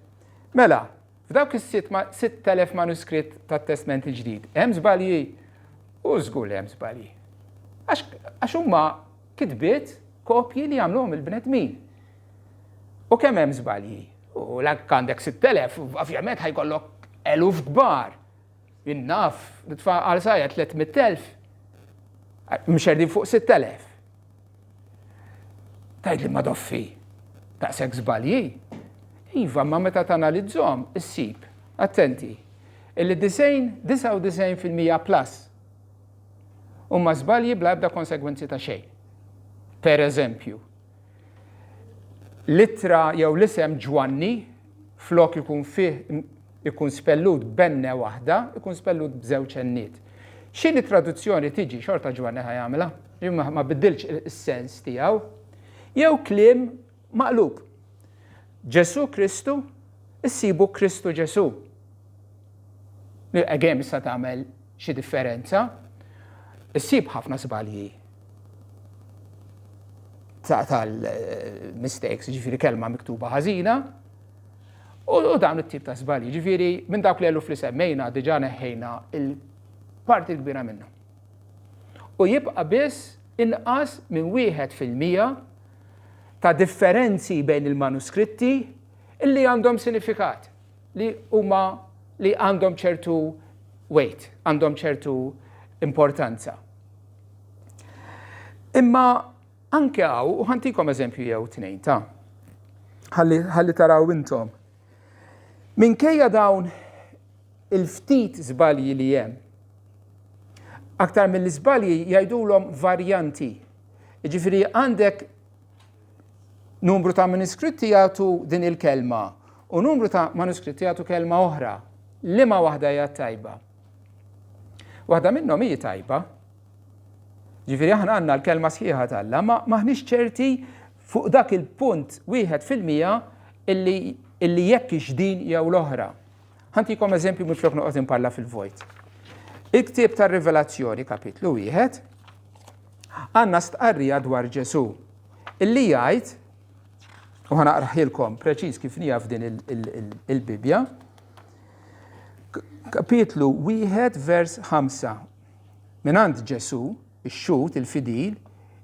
Mela, F'dawk is-6,000 manuskritt tat-Testment il-Ġdid hemm żbalji? U żgur li hemm żbalji. Għax huma kitbiet kopji li għamluhom il-bnedmin. U kemm hemm żbalji? U l għandek 6,000, ovvjament ħajkollok eluf kbar. Innaf, nitfa' għal sajja 300,000. Mxerdin fuq 6,000. Tgħidli ma doffi, daqshekk żbalji. Iva, ma meta tanalizzhom issib, attenti, illi 99% plus huma żbalji bla ebda konsegwenzi ta' xejn. Per eżempju, l-ittra jew l-isem Ġwanni flok ikun fih ikun spellut b'enne waħda, ikun spellut b'żewġ enniet. X'inhi traduzzjoni tiġi xorta Ġwanni ħa jagħmilha, ma biddilx is-sens tiegħu. Jew kliem maqlub. Ġesu Kristu, issibu Kristu Ġesu. Again, issa tagħmel xi differenza. Issib ħafna żbalji tal-mistakes, ġifiri kelma miktuba ħażina, U dawn it-tip ta' żbalji, ġifieri minn dawk l-eluf li semmejna diġà neħħejna il-parti l-kbira minnhom. U jibqa' biss inqas minn 1% ta' differenzi bejn il-manuskritti illi għandhom sinifikat, li huma li għandhom ċertu weight, għandhom ċertu importanza. Imma Anke hawn, u ħa ntikom eżempju jew tnejn ta' ħalli taraw intom. Minkejja dawn il-ftit żbalji li hemm, aktar mill-iżbalji jgħidulhom varjanti. Jiġifieri għandek numru ta' manuskritti jagħtu din il-kelma u numru ta' manuskritti jagħtu kelma oħra. Liema waħda hija tajba? Waħda minnhom hi tajba, Ġifieri aħna għandna l-kelma sħiħa t'Alla, ma maħniex ċerti fuq dak il-punt 1% illi illi jekk hix din jew l-oħra. Ħa ntikom eżempju minflok noqgħod imparla fil-vojt. Il-ktieb tar-Rivelazzjoni kapitlu wieħed għandna stqarrija dwar Ġesù illi jgħid u ħa naqraħilkom preċiż kif nija f'din il-Bibbja. Kapitlu wieħed vers 5. Mingħand Ġesù, ix-xhud il-fidil,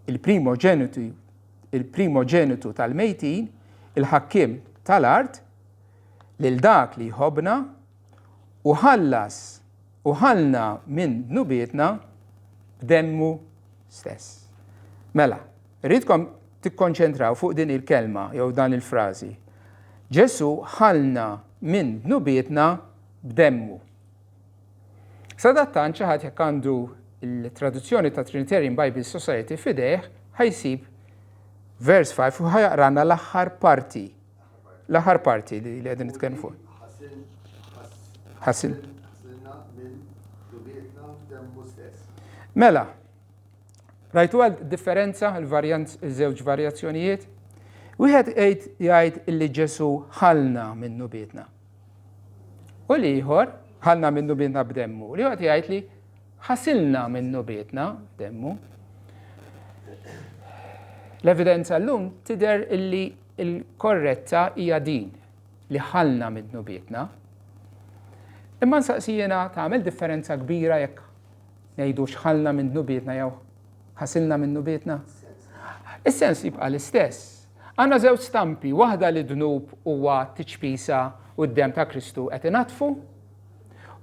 il-primoġenitu, il-primoġenitu tal-mejtin, il-ħakkiem tal-art, lil dak li jħobbna u ħallas u ħallna minn dnubietna b'demmu stess. Mela, rridkom tikkonċentraw fuq din il-kelma jew dan il-frażi. Ġesù ħallna minn dnubietna b'demmu. Sadattant xi ħadd jekk għandu l-traduzzjoni ta' Trinitarian Bible Society f'idejh ħa jsib vers 5 u ħa jaqrana l-aħħar parti. L-aħħar parti li qegħdin nitkellmu fuq. Ħasil. Mela, rajtu għal differenza il-varjanz il-żewġ varjazzjonijiet? Wieħed jgħid illi Ġesu ħalna minn nubietna. U l-ieħor, ħalna minn nubietna b'demmu. L-ieħor jgħid li ħasilna minn nubietna b'demmu. L-evidenza llum tidher illi l-korretta hija din li ħalna minn dnubietna. Imma nsaqsi jiena tagħmel differenza kbira jekk ngħidu x'ħalna minn dnubietna jew ħasilna minn dnubietna? Is-sens jibqa' l-istess. Għandna żewġ stampi, waħda li dnub huwa tiċpisa u d-demm ta' Kristu qed inaddfu,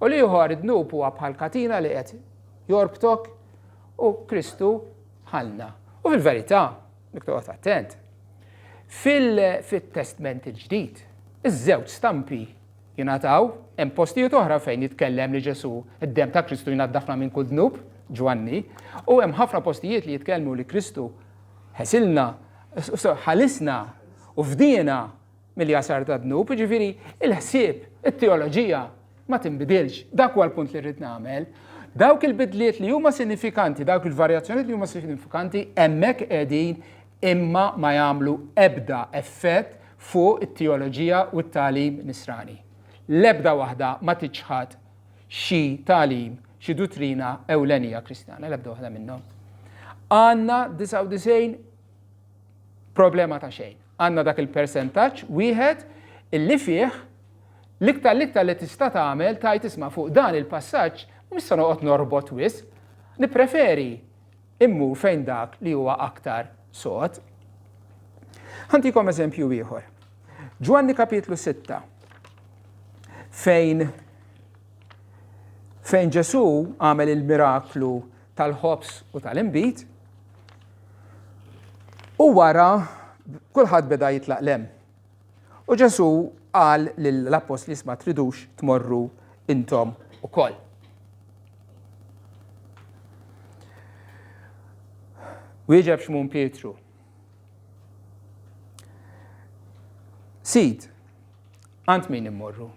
u l-ieħor id-dnub huwa bħal katina li qed jorbtok u Kristu ħallna. U fil-verità, jekk toqgħod attent, fil-Testment il-Ġdid, iż-żewġ stampi jingħataw, hemm postijiet oħra fejn jitkellem li Ġesù, id-demm ta' Kristu jnaddafna minn kull dnub, Ġwanni, u hemm ħafna postijiet li jitkellmu li Kristu ħesilna, ħalisna u fdiena mill-jasar ta' dnub, jiġifieri il-ħsieb, it-teoloġija ma tinbidilx. Dak huwa l-punt li rrid nagħmel. Dawk il-bidliet li huma sinifikanti, dawk il-varjazzjonijiet li huma sinifikanti hemmhekk qegħdin imma ma jagħmlu ebda effett fuq it-teoloġija u t-tagħlim nisrani. L-ebda waħda ma tiċħad xi tagħlim, xi duttrina ewlenija Kristjana, l-ebda waħda minnhom. Għandna 99 problema ta' xejn. Għandna dak il-persentaġġ wieħed illi fih l-iktar l-iktar li tista' tagħmel tgħid isma' fuq dan il-passaġġ mhux se noqgħod norbot wisq, nippreferi immur fejn dak li huwa aktar sod. Ħa ntikom eżempju ieħor. Ġwanni kapitlu 6 fejn fejn Ġesù għamel il-miraklu tal-ħobż u tal-inbid u wara kulħadd beda jitlaq 'l hemm. U Ġesù qal lill-appostli isma' tridux tmorru intom ukoll. Wieġeb Xmun Pietru. Sid, għand min immorru?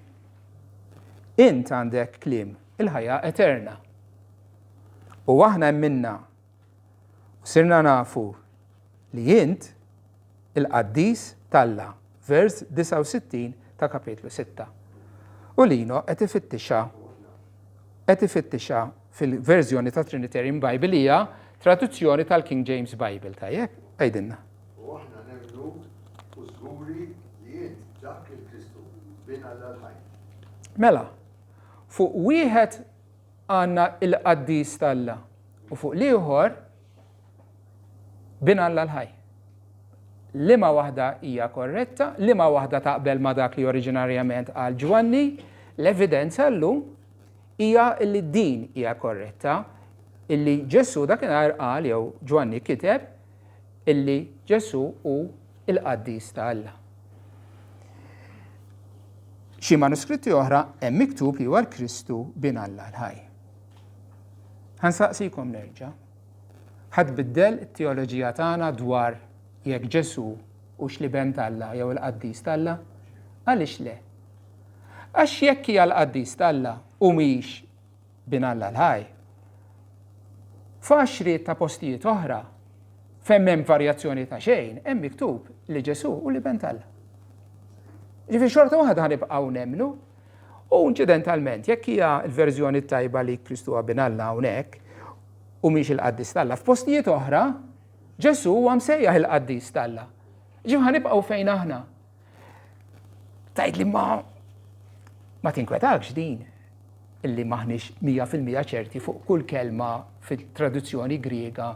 Int għandek kliem il-ħajja eterna. U aħna emminna u sirna nafu li int il-qaddis t'Alla, vers 69 ta' kapitlu 6. U Lino qed ifittixha qed ifittixha fil-verżjoni ta' Trinitarian Bible hija traduzzjoni tal-King James Bible, tajjeb? Għidilna. U aħna nemmnu u żguri li int dak il-Kristu, Bin Alla l-ħaj. Mela, fuq wieħed għandna il-qaddis t'Alla u fuq l-ieħor Bin Alla l-ħaj. Liema waħda hija korretta, liema waħda taqbel ma' dak li oriġinarjament qal Ġwanni, l-evidenza llum hija li din hija korretta, illi Ġesù dakinhar qal jew Ġwanni kiteb illi Ġesù hu l-qaddis ta' Alla. Xi manuskritti oħra hemm miktub li huwa l-Kristu bin Alla l-ħaj. Ħa nsaqsikom nerġa'. Ħa tbiddel it-teoloġija tagħna dwar jekk Ġesù hux l-Iben t'Alla jew il-Qaddis t'Alla? Għaliex le? Għax jekk hija l-Qaddis t'Alla u mhix Bin Alla l-ħaj, f'għaxriet ta' postijiet oħra fejn m'hemm varjazzjoni ta' xejn, hemm miktub li Ġesù hu l-Iben t'Alla. Ġifieri xorta waħda ħa nibqgħu nemmnu U inċidentalment, jekk hija l-verżjoni t-tajba li Kristu huwa Bin Alla hawnhekk, u mhix il-qaddis t'Alla, f'postijiet oħra, Ġesù huwa msejjaħ il-qaddis t'Alla. Ġifieri ħa nibqgħu fejn aħna. Tgħid li ma ma tinkwetakx din illi maħniex 100% ċerti fuq kull kelma fil-traduzzjoni Griega,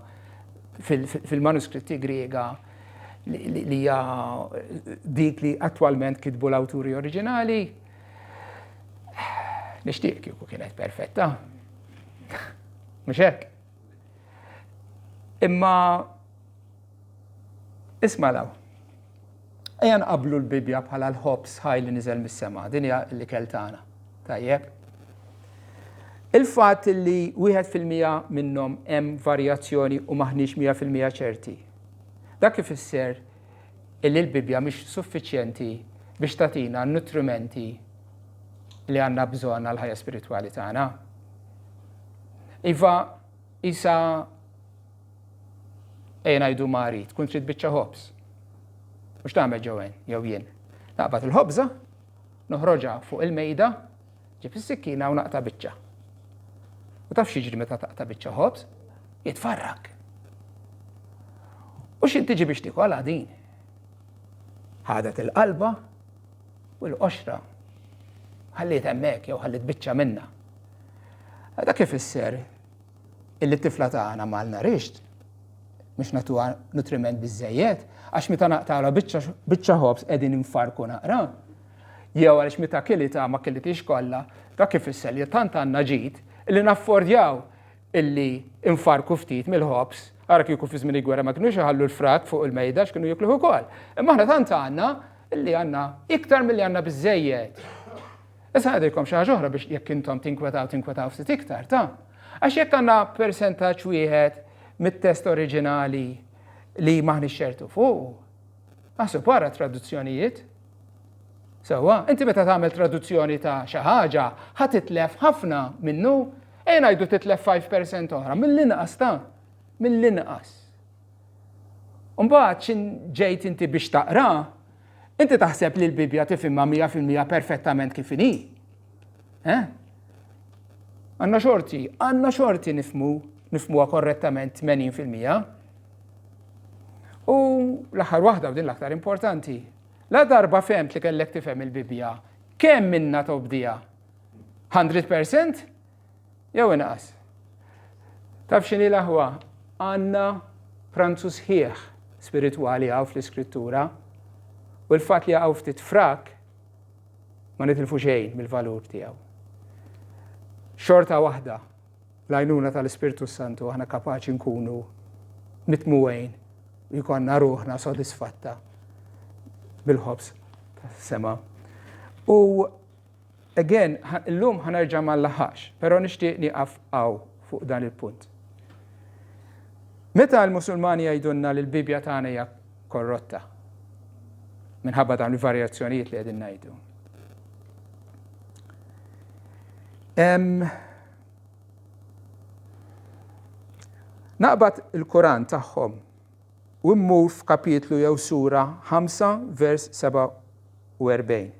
fil-manuskritti Griega li hija dik li attwalment kitbu l-awturi oriġinali. Nixtieq kieku kienet perfetta. Mhux hekk. Imma isma' law. Ejja nqablu l-Bibbja bħala l-ħobż ħaj li niżel mis-sema, din hija l-ikel tagħna. Tajjeb. Il-fatt li 1% minnhom hemm varjazzjoni u maħniex 100% ċerti. Dak ifisser illi l-Bibbja mhix suffiċjenti biex tagħtina n-nutrimenti li għandna bżonn għall-ħajja spiritwali tagħna. Iva, isa ejja ngħidu Mari, tkun trid biċċa ħobż. Mhux tagħmel ġewen, jew jien. Naqbad il-ħobża, noħroġha fuq il-mejda, ġib is-sikkina u naqta' biċċa. U taf x'jiġri meta taqta' biċċa ħobż? Jitfarrak. U x'in tiġi biex tikolha din? Ħadet il-qalba u l-qoxra ħalliet hemmhekk jew ħalliet biċċa minnha. Dak ifisser illi t-tifla tagħna malnourished mhux nagħtuha nutriment biżejjed, għax meta naqtgħulha biċċa ħobż qegħdin infarku naqra. Jew għaliex meta kilitha ma kilitix kollha, dak ifisser li tant għandna ġid illi naffordjaw illi infarku ftit mill-ħobż. Ara kieku fi żmien il-gwerra ma kinux iħallu l-frak fuq il-mejda x'kienu jikluh ukoll. Imma aħna tant għandna illi għandna iktar milli għandna biżejjed. Issa ngħidilkom xi ħaġa oħra biex jekk intom tinkwetaw tinkwetaw ftit iktar, ta'. Għax jekk għandna persentaġġ wieħed mit-test oriġinali li maħniex ċertu fuq, aħseb wara traduzzjonijiet. Sewwa, inti meta tagħmel traduzzjoni ta' xi ħaġa, ħa titlef ħafna minnu, ejja ngħidu titlef 5% oħra, mill-inqas ta' mill-inqas. Mbagħad x'in ġejt inti biex taqra, inti taħseb li l-Bibbja tifhimha 100% perfettament kif inhi. Eh? Għandna xorti, għandna xorti nifhmu, nifhmuha korrettament 80%. U l-aħħar waħda u din l-aktar importanti, la darba fhemt li kellek tifhem il-Bibbja, kemm minna tobdija? 100%? Jew inqas? Taf x'inhi l-aħwa? Għandna pranzu sħiħ spiritwali hawn fl-Iskrittura u l-fatt li jaqgħu ftit frak ma nitilfu xejn mill-valur tiegħu. Xorta waħda, l-għajnuna tal-Ispirtu Santu aħna kapaċi nkunu mitmugħin. u jkollna ruħna sodisfatta bil-ħobż tas-sema. U again, illum ħa nerġa' ma nlaħħaqx, però nixtieq nieqaf hawn fuq dan il-punt. Meta l-Musulmani jgħidulna li l-Bibbja tagħna hija korrotta, minħabba dawn il-varjazzjonijiet li qegħdin ngħidu. Naqbad il-Kuran tagħhom u mmur f'kapitlu jew sura 5 vers 47.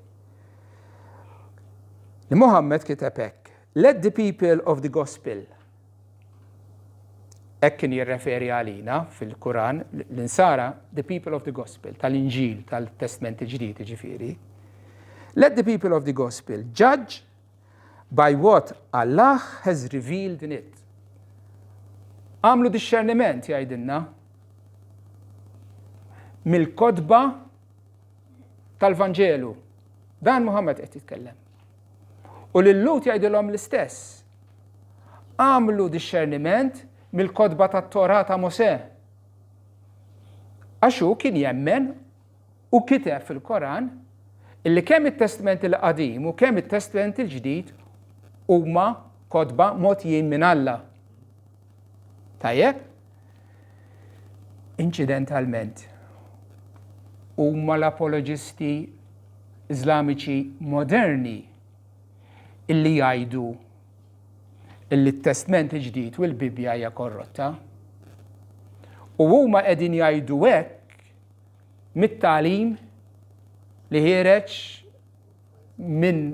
Li Muhammad kiteb hekk, Let the people of the gospel. Hekk kien jirreferi għalina fil-Kuran l-insara the people of the gospel, tal-Inġil, tal-Testment il-Ġdid ġifieri. Let the people of the gospel judge by what Allah has revealed in it. Għamlu dixxerniment jgħidilna mill-kotba tal-Vanġelu. Dan Muhammad qed jitkellem. U lil-Lut jgħidilhom l-istess. Għamlu dixxerniment mill-kotba tat-Torah ta' Mosè. Għax hu kien jemmen u kiteb fil-Koran illi kemm it-Testment il-Qadim u kemm it-Testment il-Ġdid huma kotba mogħtijin minn Alla. Tajjeb? Inċidentalment, huma l-apoloġisti Iżlamiċi moderni illi jgħidu illi t-Testment il-Ġdid u l-Bibbja hija korrotta. U huma qegħdin jgħidu hekk mit-tagħlim li ħiereġ minn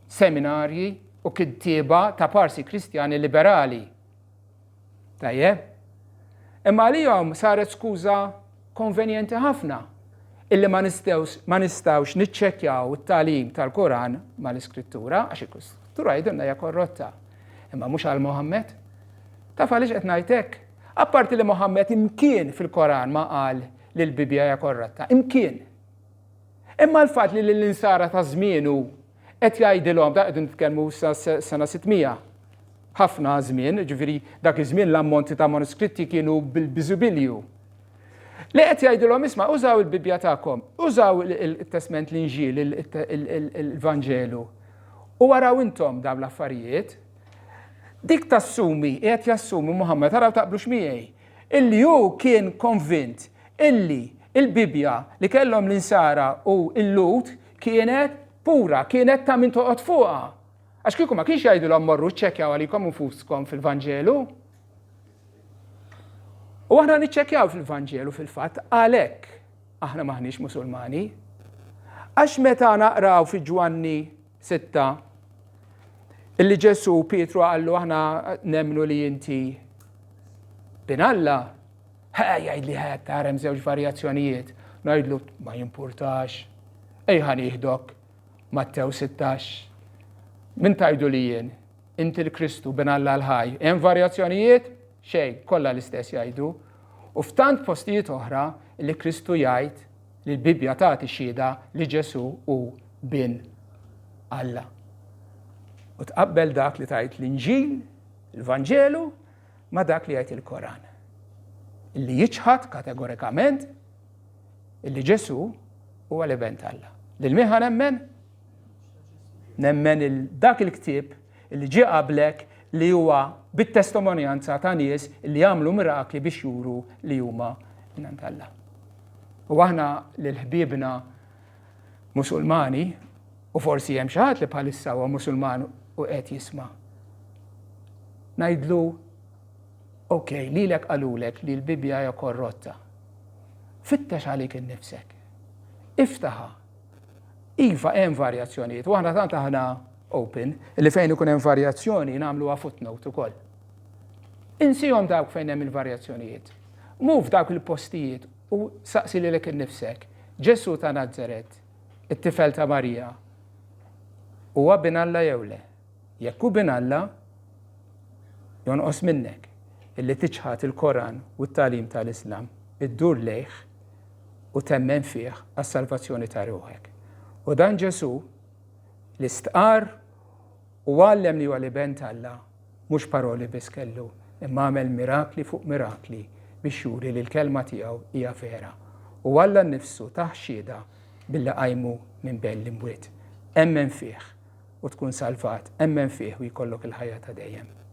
seminarji u kittieba ta' parsi Kristjani liberali. Tajjeb? Imma għalihom saret skuża konvenjenti ħafna illi ma nistgħux ma nistgħux niċċekkjaw it-tagħlim tal-Koran mal-Iskrittura għax il-Iskrittura jgħidulna hija korrotta. Imma mhux għal Mohammed. Taf għaliex qed ngħid hekk? Apparti li Mohammed imkien fil-Koran ma qal li l-Bibbja hija korrotta, imkien. Imma l-fatt li lill-insara ta' żmienu qed jgħidilhom, da qegħdin nitkellmu sa sena 600, ħafna żmien, ġifieri dak iż-żmien l-ammonti ta' manuskritti kienu bil-biżubilju. Li qed jgħidilhom isma' użaw il-Bibbja tagħkom, użaw il-Testment l-Inġil, il-Vanġelu. U araw intom dawn l-affarijiet. Dik tassumi, qiegħed jassumi Muhammad, araw taqblux miegħi, illi hu kien konvint illi il-Bibbja li kellhom l-Insara u l-Lhud kienet pura, kienet ta' min toqgħod fuqha. Għax kieku ma kienx jgħidilhom morru ċċekkjaw għalikom infuskom fil-Vanġelu. U aħna niċċekkjaw fil-Vanġelu fil-fatt għalhekk aħna maħniex Musulmani. Għax meta naqraw fi Ġwanni 6 illi Ġesu Pietru qallu aħna nemmnu li inti bin Alla, ħa jgħidli ħa tara hemm żewġ varjazzjonijiet. Ngħidlu ma jimpurtax. Ej ħa nieħdok Mattew 16. Min tajdu li jien? Inti l-Kristu bin Alla l-ħaj. Hemm varjazzjonijiet? Xejn, kollha l-istess jgħidu. U f'tant postijiet oħra li Kristu jgħid li l-Bibbja tagħti xhieda li Ġesù hu bin Alla. U tqabbel dak li tgħid l-Inġil, il-Vanġelu, ma' dak li jgħid il-Koran. Illi jiċħad kategorikament illi Ġesù huwa l-iben t'Alla. Lil min nemmen? Nemmen il dak il-ktieb illi ġie qablek li huwa bit-testimonjanza ta' nies li għamlu mirakli biex juru li huma minn Alla. U aħna lil ħbiebna Musulmani, u forsi hemm xi ħadd li bħalissa huwa Musulman u qed jisma'. Ngħidlu, ok, lilek qalulek li l-Bibbja hija korrotta. Fittex għalik innifsek. Iftaħha. Iva hemm varjazzjonijiet, u aħna tant aħna open li fejn ikun hemm varjazzjoni nagħmluha footnote ukoll. Insihom dawk fejn hemm il-varjazzjonijiet. Mur f'dawk il-postijiet u saqsi lilek innifsek, Ġesù ta' Nazaret, it-tifel ta' Marija, huwa bin Alla jew le? Jekk hu bin Alla, jonqos minnek illi tiċħad il-Koran u t-tagħlim tal-Islam, iddur lejh u temmen fih għas-salvazzjoni ta' ruħek. U dan Ġesù li stqarr u għallem li huwa l-Iben t'Alla, mhux paroli biss kellu, imma għamel mirakli fuq mirakli. biex juri li l-kelma tiegħu hija vera. U Alla nnifsu tah xhieda billi qajmu minn bejn l-imwiet. Emmen fih u tkun salvat, emmen fih u jkollok il-ħajja ta' dejjem.